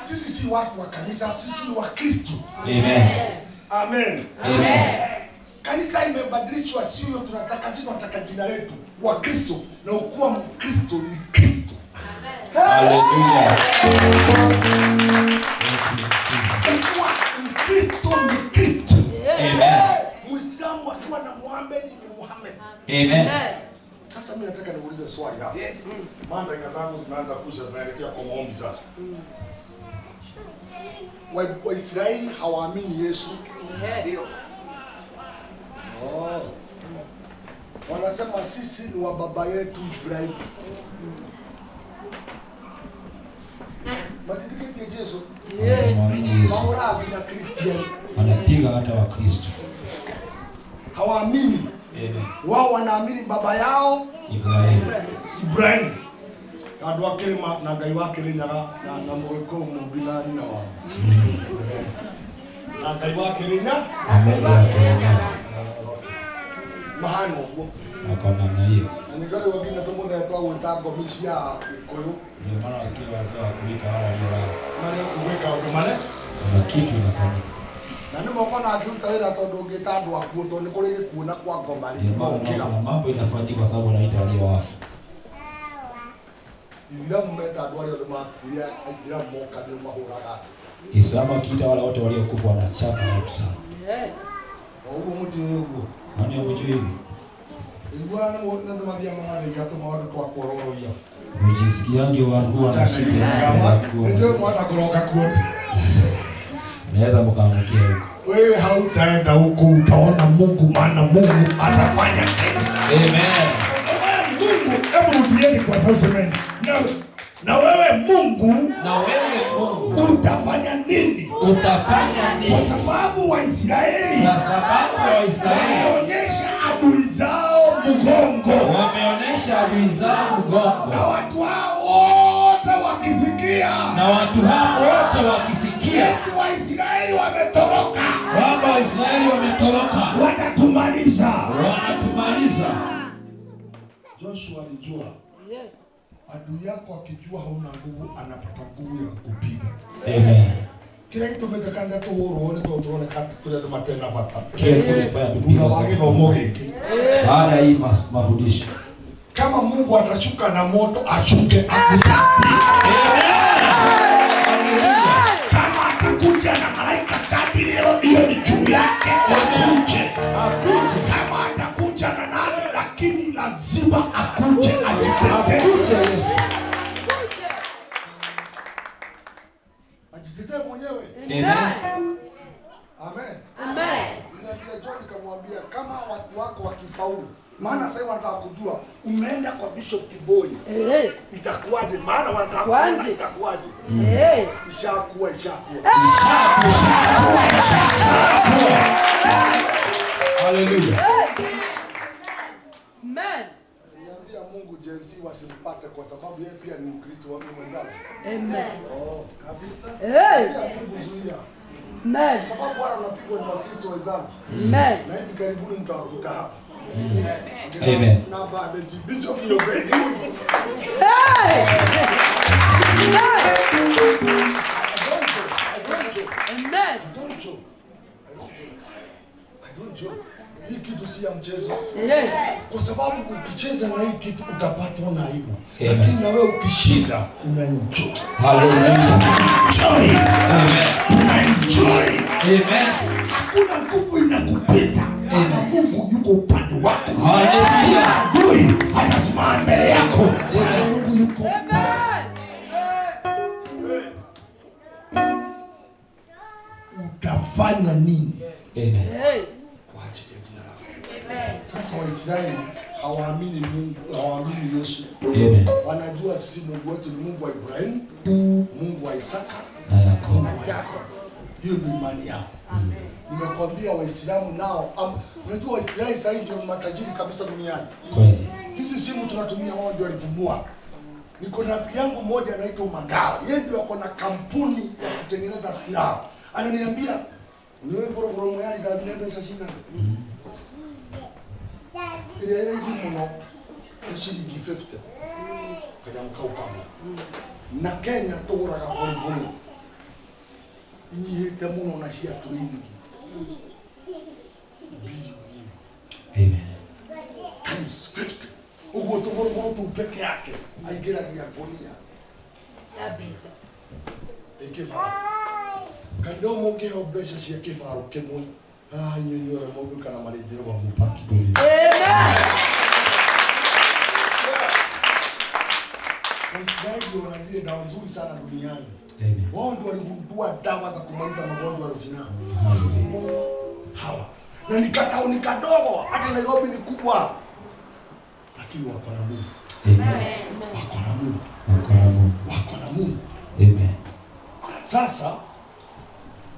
Sisi si watu wa kanisa, sisi ni wa Kristo. Amen. Amen. Amen. Kanisa imebadilishwa, sio tunataka, sisi tunataka jina letu wa Kristo, na ukuwa Mkristo ni Kristo. Hallelujah. Ukuwa Mkristo ni Kristo. Amen. Muislamu akiwa na Muhammad ni Muhammad. Amen. Sasa mimi nataka niulize swali hapa. Yes. Maana dakika zangu zimeanza kuisha, zinaelekea kwa maombi sasa. Waisraeli hawaamini Yesu. Ndio. Oh. Wanasema sisi ni wa baba yetu Ibrahim. Matitiketi Yesu. Yes. Yesu. Maurabi na Christian. Wanapiga hata wa Kristo. Hawaamini. Amen. Wao wanaamini baba yao Ibrahim. Ibrahim. Andu a kirima na Ngai wa Kirinyaga na Mũgĩkũyũ mũmbi na nyina wao. Na Ngai wa Kirinya Amen. Wa Kirinyaga. Mahana ũguo. Wako namna hiyo. Na nĩkĩo rĩu nginya tũmũthee twagwĩta ngomi cia Gĩkũyũ. Ndio maana wasikia wazee wa kuita wale waliolala. Marĩa kugwĩka ũndũ mare. Kuna kitu inafanyika. Na nĩ mokona akĩruta wĩra tondũ ũngĩta andũ akuũ tondũ nĩ kũrĩ gĩkuũ na kwa ngoma rĩ, Ndio maana maũkĩra. kuna mambo inafanyika kwa sababu wanaita walio wafu. Ithiramu menda andũ arĩa othe makuire, Aithiramu moka nĩo mahũraga andũ. Islamu akiita wale wote waliokufa wanachapa watu sana. Ũguo mũtiũĩ ũguo. Nani hamjui hivi? Igua na ndu mathia magathegia tũmaũndũ twa kuororoia. Mjisikiange wangu wanashika. Ndio mwana kuroka kuoni. Naweza mkaangukia huko. Wewe hautaenda huku, utaona Mungu, maana Mungu atafanya kitu. Amen. Wewe Mungu, hebu rudieni kwa sauti semeni. Na wewe Mungu, Na wewe Mungu utafanya nini? utafanya Kwa nini? sababu Waisraeli Kwa sababu Waisraeli wameonyesha adui zao mgongo, wameonyesha adui zao mgongo, na watu hao wote wakisikia na watu hao wote wakisikia eti Waisraeli wametoroka, kwamba Waisraeli wametoroka, watatumaliza. wanatumaliza. Joshua alijua adui yako akijua hauna nguvu anapata nguvu ya kukupiga. Amen. Kila kitu metakanda tuhurwo ni tondu turoneka turi andu matarĩ na bata. Kile kilifanya Thutha tupigwe wa sana. gĩthomo gĩkĩ, Baada ya hii mafundisho. kama Mungu atashuka na moto ashuke akusaidie. Kama atakuja na malaika Gabriel, hiyo ni juu yake, akuje. Akuje. Kama atakuja na nani, lakini lazima akuje ajitetee. Akuje Yesu. Ajitetee mwenyewe. Amen. Amen. Amen. Niliambia John nikamwambia kama watu wako wakifaulu, maana sasa wanataka kujua umeenda kwa Bishop Kiboi Eh. itakuwaje, maana wanataka kuona Kwanza. itakuwaje. Eh. Ishakuwa, ishakuwa. Hallelujah. Amen. Niambia Mungu jinsi wasimpate kwa sababu yeye pia ni Mkristo wa mimi mwenzangu. Amen. Oh, kabisa. Eh. Pia Mungu zuia. Amen. Sababu wale wanapigwa ni Wakristo wenzangu. Amen. Na hivi karibuni mtawakuta hapa. Amen. Na baada Bishop Kiboi. Hey. Amen. I don't joke. Amen. I don't joke. I don't joke. I don't joke. Hii kitu si ya mchezo. Eh. Kwa sababu ukicheza na hii kitu utapatwa na aibu. Amen. Lakini na wewe ukishinda unaenjoy. Hallelujah. Enjoy. Amen. Unaenjoy. Amen. Hakuna nguvu inakupita, maana Mungu yuko upande wako. Hallelujah. Adui hatasimama mbele yako, maana Mungu yuko. Amen. Utafanya nini? Amen. Eh. Kwa ajili ya jina lako. Sasa Waisraeli hawaamini Mungu, hawaamini Yesu. Amen. Wanajua sisi Mungu wetu ni Mungu wa Ibrahimu, Mungu wa Isaka, Na Yakobo. Mungu wa Yakobo. Hiyo ndio imani yao. Nimekwambia Waislamu nao, unajua Waisraeli sasa hivi ndio matajiri kabisa duniani. Kweli. Hizi simu tunatumia wao ndio walivumbua. Niko na rafiki yangu mmoja anaitwa Magawa. Yeye ndio ako na kampuni ya kutengeneza silaha. Ananiambia niwe programu yali gathine mbeca cigana. Ĩrĩa ĩrĩ raithi mũno nĩ ciringi 50. Kanyamũ kau kamwe. Na Kenya tũgũraga bũrũbũrũ inyihĩte mũno na cia training bilioni Amen. times 50. Ũguo tũbũrũbũrũ tũu peke yake aingĩragia ngũnia ĩkĩbaũ. Kanitha ũmwe ũngĩheo mbeca cia kĩbaũ kĩmwe, haha inyuĩ inyuothe mũgũikara marĩ Jehova mũpaki ngũnia. Amen. Waisraeli wana zile dawa nzuri sana duniani. Amen. Wao ndio waligundua dawa za kumaliza magonjwa ya zinaa. Hallelujah. Hawa. Na ni katauni kadogo, hata Nairobi ni kubwa. Lakini wako na Mungu. Amen. Wako na Mungu. Wako na Mungu. Wako na Mungu. Amen. Sasa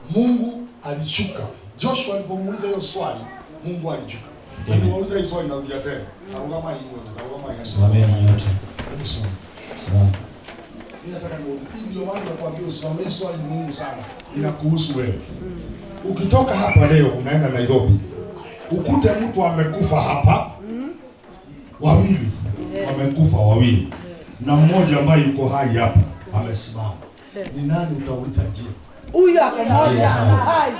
Mungu alishuka. Joshua alipomuuliza hiyo swali, Mungu alishuka. Na Amen. niwauliza hii swali narudia tena. Tarugama hii, tarugama hii. Simameni nyote. Hebu simama. Simama. Mimi nataka niulize. Hii ndio maana nakwambia usimame, hii swali ni muhimu sana. Inakuhusu wewe. Ukitoka hapa leo unaenda Nairobi, ukute mtu amekufa hapa, wawili wamekufa wawili, na mmoja ambaye yuko hai hapa amesimama. Ni nani utauliza njia? Huyu ako moja uhai.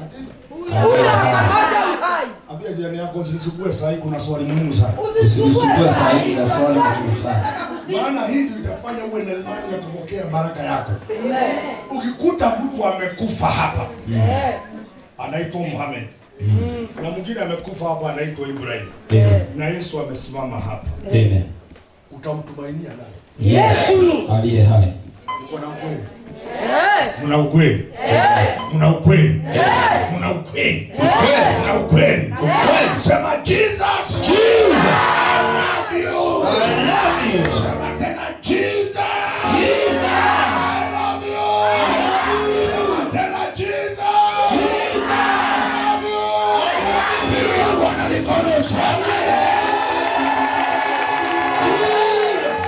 Ati Huyu ako moja uhai. ambia jirani yako usinisumbue saa hii, kuna swali muhimu sana. Usinisumbue saa hii, kuna swali muhimu sana. Maana hii ndio itafanya uwe na imani ya kupokea baraka yako. Amen. Ukikuta mtu amekufa hapa, anaitwa Muhammad. Na mwingine amekufa hapa anaitwa Ibrahim. Amen. Na Yesu amesimama hapa. Amen. Utamtumainia nani? Yesu aliye hai. Uko na ukweli? Mna ukweli? Mna ukweli? Mna ukweli? Mna ukweli? Ukweli. Sema Jesus. Jesus. I love you. I love you. Sema tena Jesus. Jesus. I love you. I love you. Sema tena Jesus. Jesus. I love you. I love you. Bwana mikono shangwe. Jesus.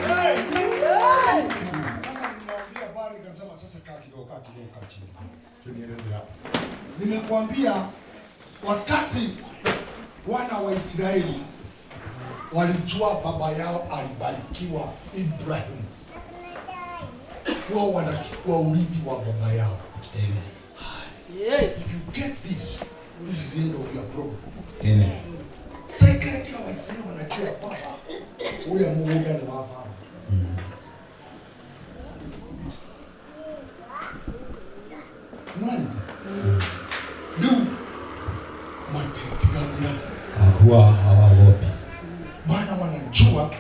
Hey. Sasa nimewambia bwana, nikasema sasa kaa kidogo, kaa kidogo, kaa chini. Nieleze hapa. Nimekuambia wakati wana wa Israeli walijua baba yao alibarikiwa Ibrahim, wao wanachukua urithi wa baba yao. Amen. If you get this, this is the end of your problem. Amen. Secret ya Waisraeli wanajua kwamba ule muda ni wa baba. Mwanzo. Ndio matitigamia Hakuwa hawaogopi. maana wanajua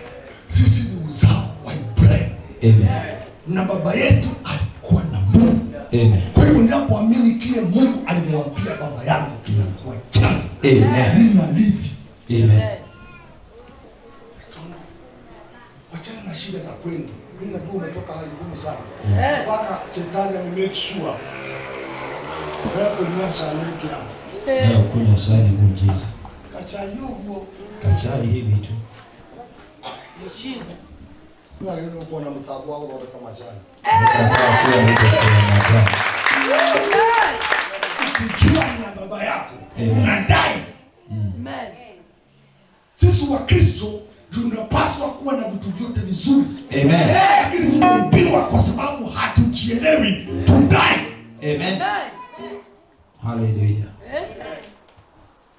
sisi ni uzao wa Ibrahim Amen. na baba yetu alikuwa na Mungu. Amen. Kwa hiyo ninapoamini kile Mungu alimwambia baba yangu kinakuwa changu, Amen. ninalivi. Amen. Nikaona wachana na shida za kwenu. Mimi najua umetoka hali ngumu sana, mpaka shetani ame make sure wewe kunywa chai yako Leo kunywa chai ni muujiza. kachai huo Kachai hivi tu. wewe unakuwa na mtabu wako kutoka majani. Unaweza kuwa huko sehemu majani. Ukijua ni ya baba yako Amen. unadai. Sisi wa Kristo tunapaswa kuwa na vitu vyote vizuri, Amen. lakini zimeibiwa kwa sababu hatujielewi. Tudai. Amen. Hallelujah.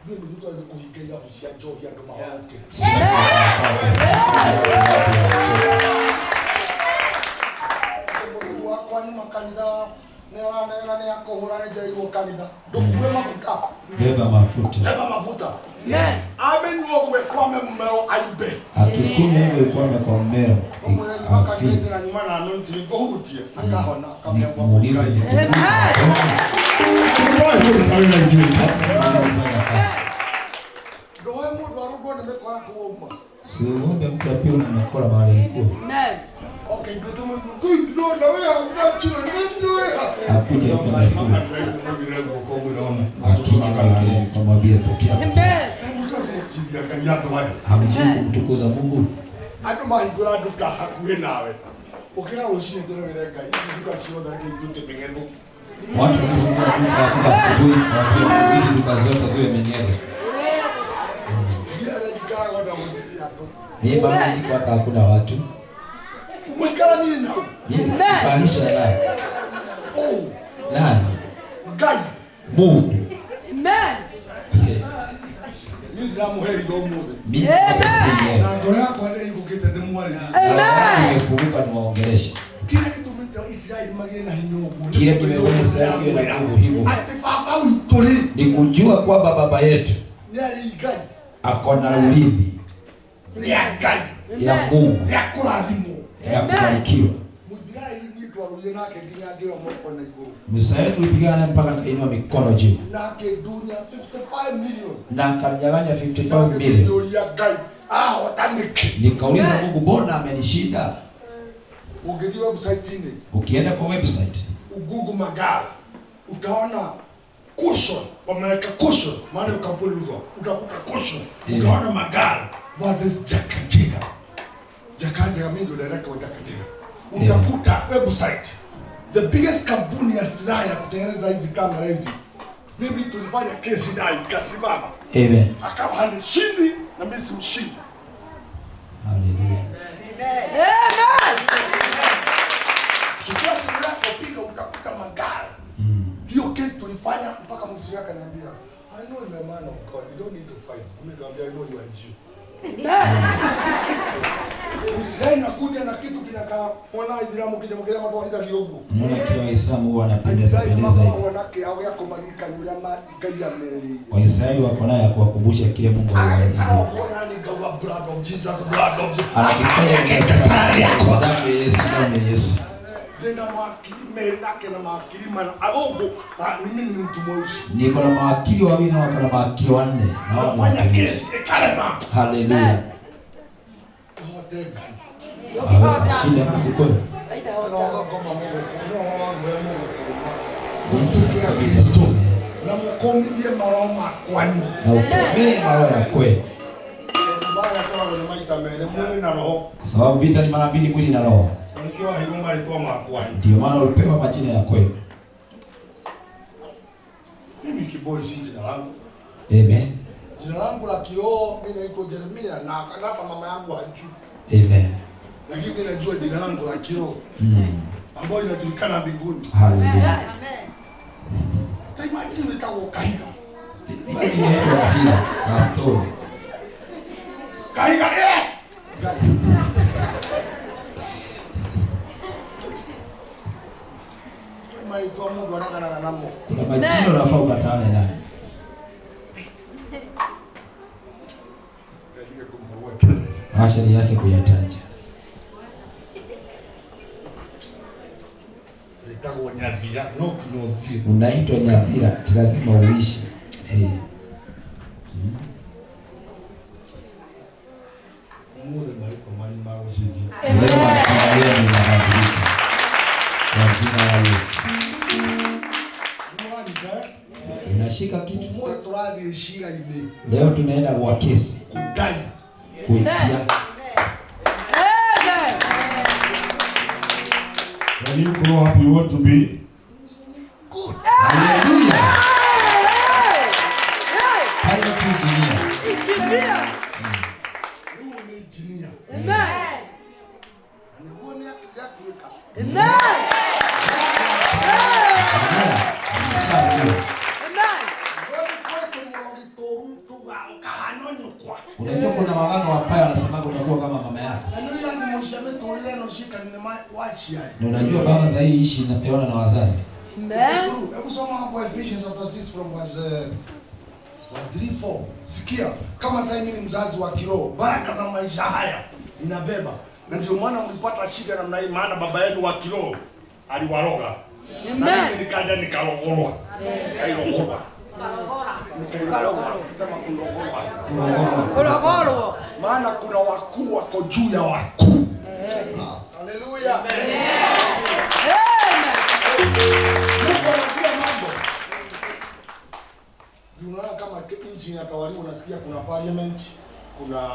Mimi ndio nilikuhiga ila vushia njohi ya ndo mahote. Mundu wakwa nyuma kanitha nera nä akåhå ra nä njairwo kanitha ndåkue maguta Beba mafuta. beba mafuta amenyua gwe kwame mmeo aimbe Akikunywa hivyo kwame kwa mmeo afi. omwe na nyuma na anointing ngåhutie akahona akamegwa Muulize ni ndoe må ndå arå nä mä kora kå wauma Si uombe mtu apigwe na mikola mahali alikuwa. Akuje kwa Akija kumwambia pokea. Hamjui kumtukuza Mungu. Andå mahingå nduka hakuhä nawe å kä ra rå cinä tå wä re Ngai ici nduka ciothe ngä mä ng'ethå. Watu wakifungua duka kila asubuhi, waambie Mungu hizi duka zote ziwe meng'etho. Njikaraga ona gũtirĩ andũ. Ni maana niko hata hakuna watu. Mũikaranie nao. Maanisha nani? Oh, Nani? Ngai. Mungu. Niĩ ndĩramũhe itho ũmũthĩ. Mimi nimesikia. Na ngoro yakwa nĩ ĩhingũkĩte ndĩmwarĩrie. Na nimekumbuka niwaongeleshe. Kĩrĩa gĩtũmĩte Isiraeli magĩe na hinya ũguo nĩ Kile kũmenya kimefanya Israeli iwe na nguvu hivyo atĩ baba witũ rĩ ni kujua kwamba baba yetu nĩ arĩ Ngai, ako na urithi nĩ a Ngai, ya Mungu nĩ akũrathimwo. ya kubarikiwa. Mũisiraeli niĩ twarũire nake nginya ngĩoya moko na igũrũ Mwisraeli tulipigana naye mpaka nikainua mikono juu na akĩndunya 55 million na akaninyang'anya 55 million. ngĩũria Ngai ahota nĩkĩ? Nikauliza Mungu, mbona amenishinda? Ũngĩthiĩ website-inĩ Ukienda kwa website ugugu magari utaona cushion, wameweka cushion, maana hiyo kampuni iliuzwa, utakuta cushion, Yeah. utaona magari versus Jakajika. Jakajika, mimi ndio director wa Jakajika. Utakuta website the biggest kampuni ya silaha ya kutengeneza hizi kamera hizi. Mimi tulifanya kesi naye ikasimama, Amen. akawa hanishindi na mimi simshindi. Hallelujah. Chukua simu yako piga, utakuta magari. Hiyo kesi tulifanya mpaka mzee akaniambia, I know you are a man of God, you don't need to fight. Mimi nikamwambia I know you are a Jew. Muisraeli nakuja na kitu kinakaa mwana Ibrahimu kija mkira matwarithagia ũguo. Unaona kila Waislamu huwa wanapendeza Aisraeli pendeza hivi. makoragwo na kĩao gĩa kũmaririkania ũrĩa Ngai amerĩire. Waisraeli wako nayo ya kuwakumbusha kile Mungu aliwaahidi. Agagĩtara ũguo nani ngauga blood of Jesus, blood of Jesus. Anajifanya Agagĩtara rĩakwa. damu ya Yesu, damu ya Yesu. Ndĩna mawakili merĩ nake na mawakili mana. Athũngũ, mimi ni mtu mweusi. Niko na mawakili wawili na wako na mawakili wanne. Na wao ni Nafanya wakili. kesi ikarema. Haleluya. Ũhote Ngai. Shida Mungu kweli. No ũgakoma mũgũkũ, no wagwe mũgũkũma. Niache Mũtuĩke a kabila Kristo tume. na mũkũmithie maroho ma kwanyu. Na ukemee maroho ya kweli. Mbaya koragwo nĩ maita merĩ, mwĩrĩ na roho. Kwa sababu vita ni mara mbili, mwili na roho. Na nĩkĩo waheirwo marĩtwa ma kwanyu. Ndio maana ulipewa majina ya kweli. Mimi Kiboi si jina langu. Amen. Jina langu la kiroho mimi naitwa Jeremia na hata mama yangu hajui. Amen. Lakini mimi najua jina langu la kiroho ambayo inajulikana mbinguni. Haleluya. Ta imagine wĩtagwo Kahiga. Imagine inaitwa Kahiga na story. Kahiga eh! Ngai. Marĩtwa mũndũ areganaga namo. Kuna majina unafaa ukatane nayo. Ngai kumweka. Acha niache kuyataja. Wĩtagwo Nyathira no nginya ũthiĩ. Unaitwa Nyathira, lazima uishi. Hey. Ũmũthĩ marĩtwa manyu magũcenjia. Leo majina yenu yanabadilika kwa jina la Yesu. Nĩmũranyita, eh? Unashika kitu. Ũmũthĩ tũrathiĩ cira-inĩ Leo tunaenda kwa kesi kudai kuitia. When you grow up, you want to be good. Haleluya. Pilot engineer. Rĩu nĩ engineer. Na nĩguo nĩatuĩka. Amen. Ameshakuwa. Wewe kwetu mũrogi tũru tuga ũkahana nyũkwa. Unajua kuna waganga wapaya wanasemaga utakuwa kama mama yako. Na nĩ irathimo cia mĩtũrĩre ĩno ciikaine wa aciari. Na unajua baba za hii ishi inapeana na wazazi. True. Hebu soma hapo Ephesians chapter 6 from verse 3 4. Sikia, kama sasa mimi ni mzazi wa kiroho, baraka za maisha haya ninabeba. Na ndio maana mlipata shida namna hii, maana baba yenu wa kiroho aliwaroga. Na mimi nikaja nikarogorwa. Nikairogorwa. Nikairogorwa. Sema kurogorwa. Kurogorwa. Maana kuna wakuu wako juu ya wakuu. Haleluya. Mungu anajua mambo. Unaona kama nchi inatawaliwa, unasikia kuna parliament, kuna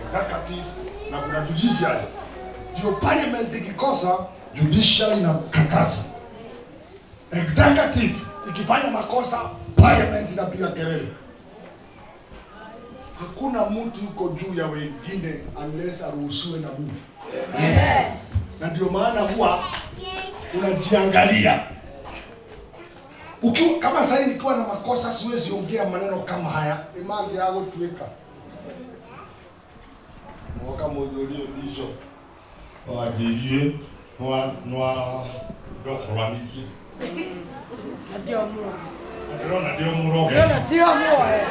executive na kuna judiciary. Ndio parliament ikikosa, judiciary inakataza. Executive ikifanya makosa, parliament inapiga kelele. Hakuna mtu yuko juu ya wengine unless aruhusiwe na Mungu. Yes. Na ndio maana huwa unajiangalia. Ukiwa kama sasa nikiwa na makosa siwezi ongea maneno kama haya. Imani yako tuweka. Mwaka mudhurio ndicho. Wajirie nwa nwa ndokoranikie. Ndio muroge. Ndĩrona ndio mũroge. Ndio muroge.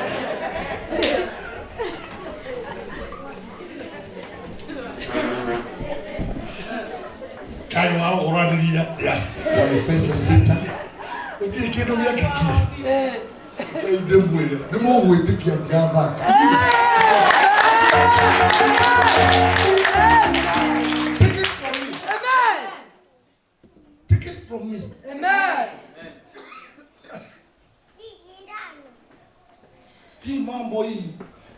Kaĩ warogoranirie atĩa? Waefeso 6 Gũtirĩ kĩndũ gĩekĩkire. Ngai ndĩmwĩre, nĩmũgwĩtĩkia ndirathaka. Take it from me. Amen. Take it from me. Amen. Hii mambo hii,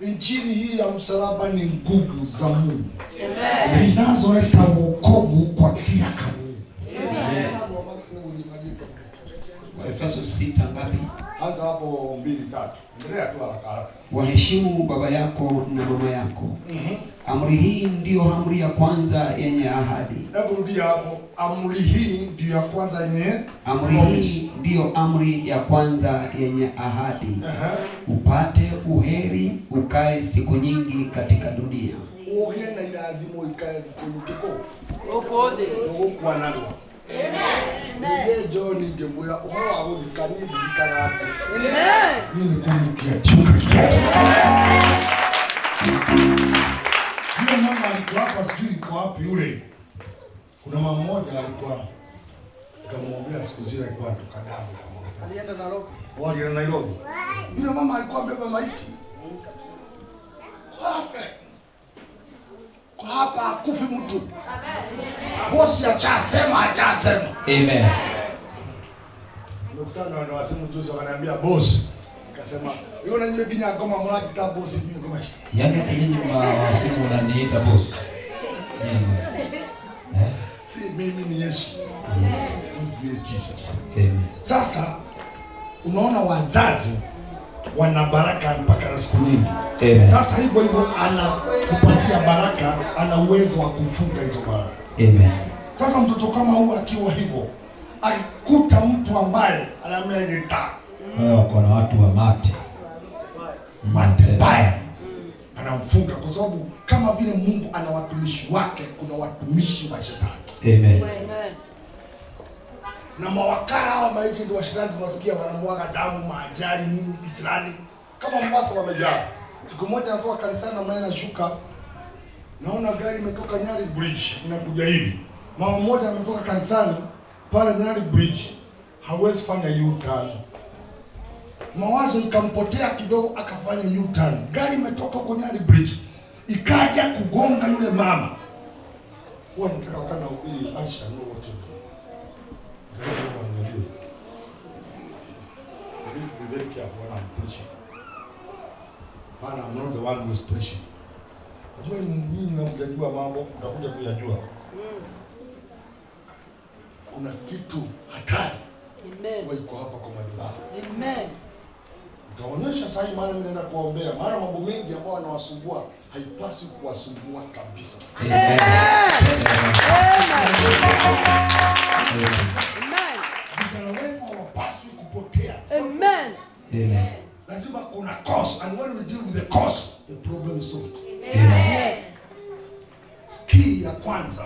injili hii ya msalaba ni nguvu za Mungu Amen. zinazoleta wokovu kwa kila amini. Waefeso 6 ngapi? Anza hapo 2 3. Endelea tu haraka haraka. Waheshimu baba yako na mama yako. Amri hii ndiyo amri ya kwanza yenye ahadi. Hebu rudia hapo. Amri hii ndiyo ya kwanza yenye Amri hii ndiyo amri ya kwanza yenye ahadi. Upate uheri ukae siku nyingi katika dunia. Ũgĩe na irathimo ikare thikũ nyingĩ kũu. Gũkũ thĩ. Ndũgũkua narua. Ningĩ John ngĩmwĩra ũhoro wa gũthika niĩ ndithikaga andũ. Amen. Niĩ nĩ kũnukia ndiũkagia andũ. Yule mama alikuwa hapa, sijui yuko wapi yule. Kuna mama mmoja alikuwa, nikamwombea siku zile alikuwa anatoka damu, nikamwombea. Alienda Nairobi. Oh, alienda Nairobi. Yule mama alikuwa amebeba maiti. Kwafe. Kwa hapa hakufi mtu. Bosi achasema, achasema. Amen. Nimekutana na wanawasimu juzi wakaniambia boss. Nikasema, "Yule unajua ginya ngoma mnajita boss mimi ngoma." Yaani hata nyinyi mawasimu unaniita boss. Nyinyi. Eh? Si mimi ni Yesu. Yes. Ni Jesus. Amen. Sasa unaona wazazi wana baraka mpaka na siku nyingi. Amen. Sasa hivyo hivyo anakupatia baraka, ana uwezo wa kufunga hizo baraka. Amen. Sasa mtoto kama huyu akiwa hivyo, akikuta mtu ambaye anaambia Wewe wako na watu wa mate. Mate baya, anamfunga kwa sababu kama vile Mungu ana watumishi wake, kuna watumishi wa shetani. Amen. Amen. Na mawakala hawa maagent wa shetani tunasikia wanamwaga damu, maajali nini kisirani. Kama Mombasa wamejaa. Siku moja natoka kanisani na mimi nashuka, naona gari imetoka Nyali Bridge inakuja hivi. Mama mmoja ametoka kanisani pale Nyali Bridge, hawezi fanya U-turn. Mawazo ikampotea kidogo, akafanya U-turn. Gari imetoka huko Nyali Bridge ikaja kugonga yule mama. Huwa nataka wakana ubiri, Asha know what to do. Nataka kuangalia. You need to be very careful when I'm preaching. Maana I'm not the one who is preaching. Najua nyinyi hamjajua mambo, mtakuja kuyajua. Kuna kitu hatari Amen. huwa iko hapa kwa madhabahu. Amen. Nitaonyesha sasa, maana mimi naenda kuwaombea, maana mambo mengi ambayo wanawasumbua haipaswi kuwasumbua kabisa. Amen. Amen. Amen. Vijana wetu hawapaswi kupotea. Amen. Amen. Lazima kuna cause, and when we deal with the cause, the problem is solved. Amen. Key ya kwanza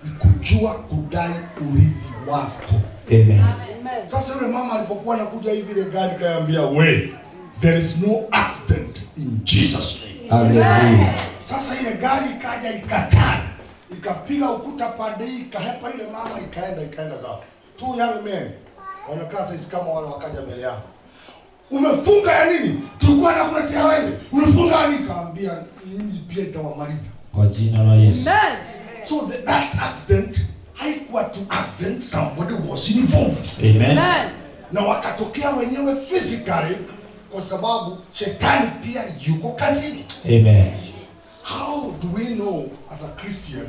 ni kujua kudai urithi wako. Amen. Amen. Sasa yule mama alipokuwa anakuja hivi ile gari kaambia, we, there is no accident in Jesus name. Hallelujah. Sasa ile gari ikaja ikatana, ikapiga ukuta pande hii, ikahepa ile mama, ikaenda zao. Two young men wanakaa sisi kama wale wakaja mbele yangu. Umefunga ya nini? Tulikuwa nakuletea wewe. Umefunga ya nini? Kaambia ninyi pia itawamaliza. Kwa jina la Yesu. Amen. So that accident haikuwa tu accident, somebody was involved. Amen. Amen. Na wakatokea wenyewe physically kwa sababu shetani pia yuko kazini. Amen. How do we know as a Christian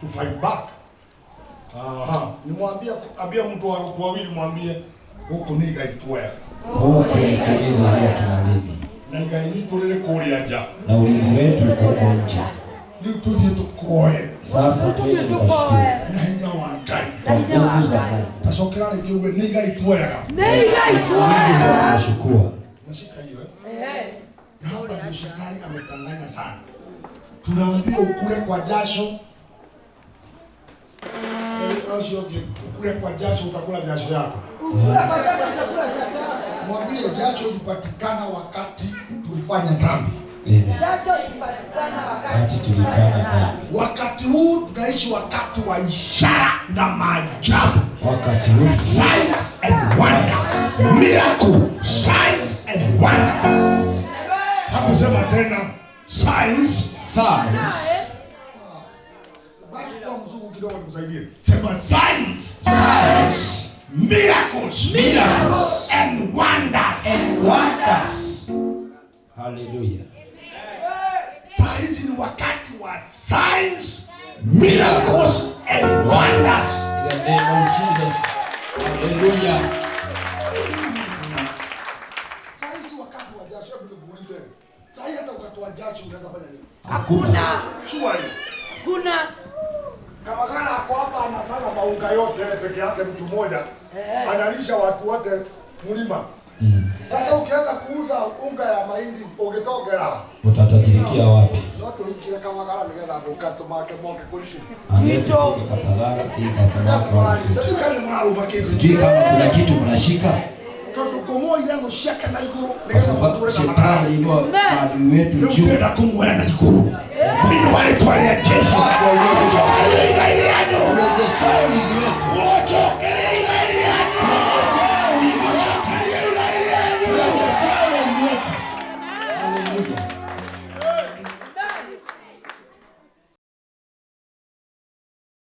to fight back? Aha, nimwambia ambia mtu wa watu wawili mwambie huko ni gaitwea. Huku ni kulinda huwa tunalima. Na gaitulile kulia ja. Na ulinzi wetu uko huko nje. Ni tuje tukoe Sasa twende tukashikie na hinya wa Ngai. kwa nguvu za Mungu. Tacokera rĩngĩ uge nĩ igaitwega. Nĩ Ulinzi huwa igaitwega. tunashukua. Nashika hiyo eh? Eh. Na hapa ndio shetani amedanganya sana. Tunaambiwa ukule kwa jasho. Acio ukule kwa jasho, utakula jasho yako. Ukula kwa jasho utakula jasho yako. Mwambie jasho ilipatikana wakati tulifanya dhambi. Amen. Jasho ilipatikana Wakati tulifanya dhambi. Wakati huu tunaishi wakati wa ishara na maajabu. Wakati huu Signs and wonders. Miracle, signs and wonders. Hakusema tena signs. signs. Basi kwa mzungu kidogo nikusaidie. Sema signs, Signs. miracles, Miracles. and wonders. And wonders. Hallelujah. Saa hizi ni wakati wa signs, miracles and wonders. In the name of Jesus. Hallelujah. Saa hizi wakati wa jasho, hebu nikuulize. Saa hii hata ukatoa jasho unaweza fanya nini? Hakuna. Surely. Hakuna. Kama kana ako hapa anasaga maunga yote peke yake mtu mmoja. Analisha watu wote mlima. Sasa ukianza kuuza unga ya mahindi ũngĩtongera Utatajirikia wapi? no tũhingire Kamagara nĩgetha andũ customer ake moke kũrĩ. Unless tufunge Kapagara ili customer wake waje kwetu. Sijui kama mnaruma kitu. Sijui kama kuna kitu mnashika, Tondu ngomoire thũ ciake na igũrũ kwa nĩgetha sababu mũtũre na shetani mathara. aliinua maadui wetu Rĩu juu. ndĩrenda kũmuoya na igũrũ thĩinĩ wa rĩtwa rĩa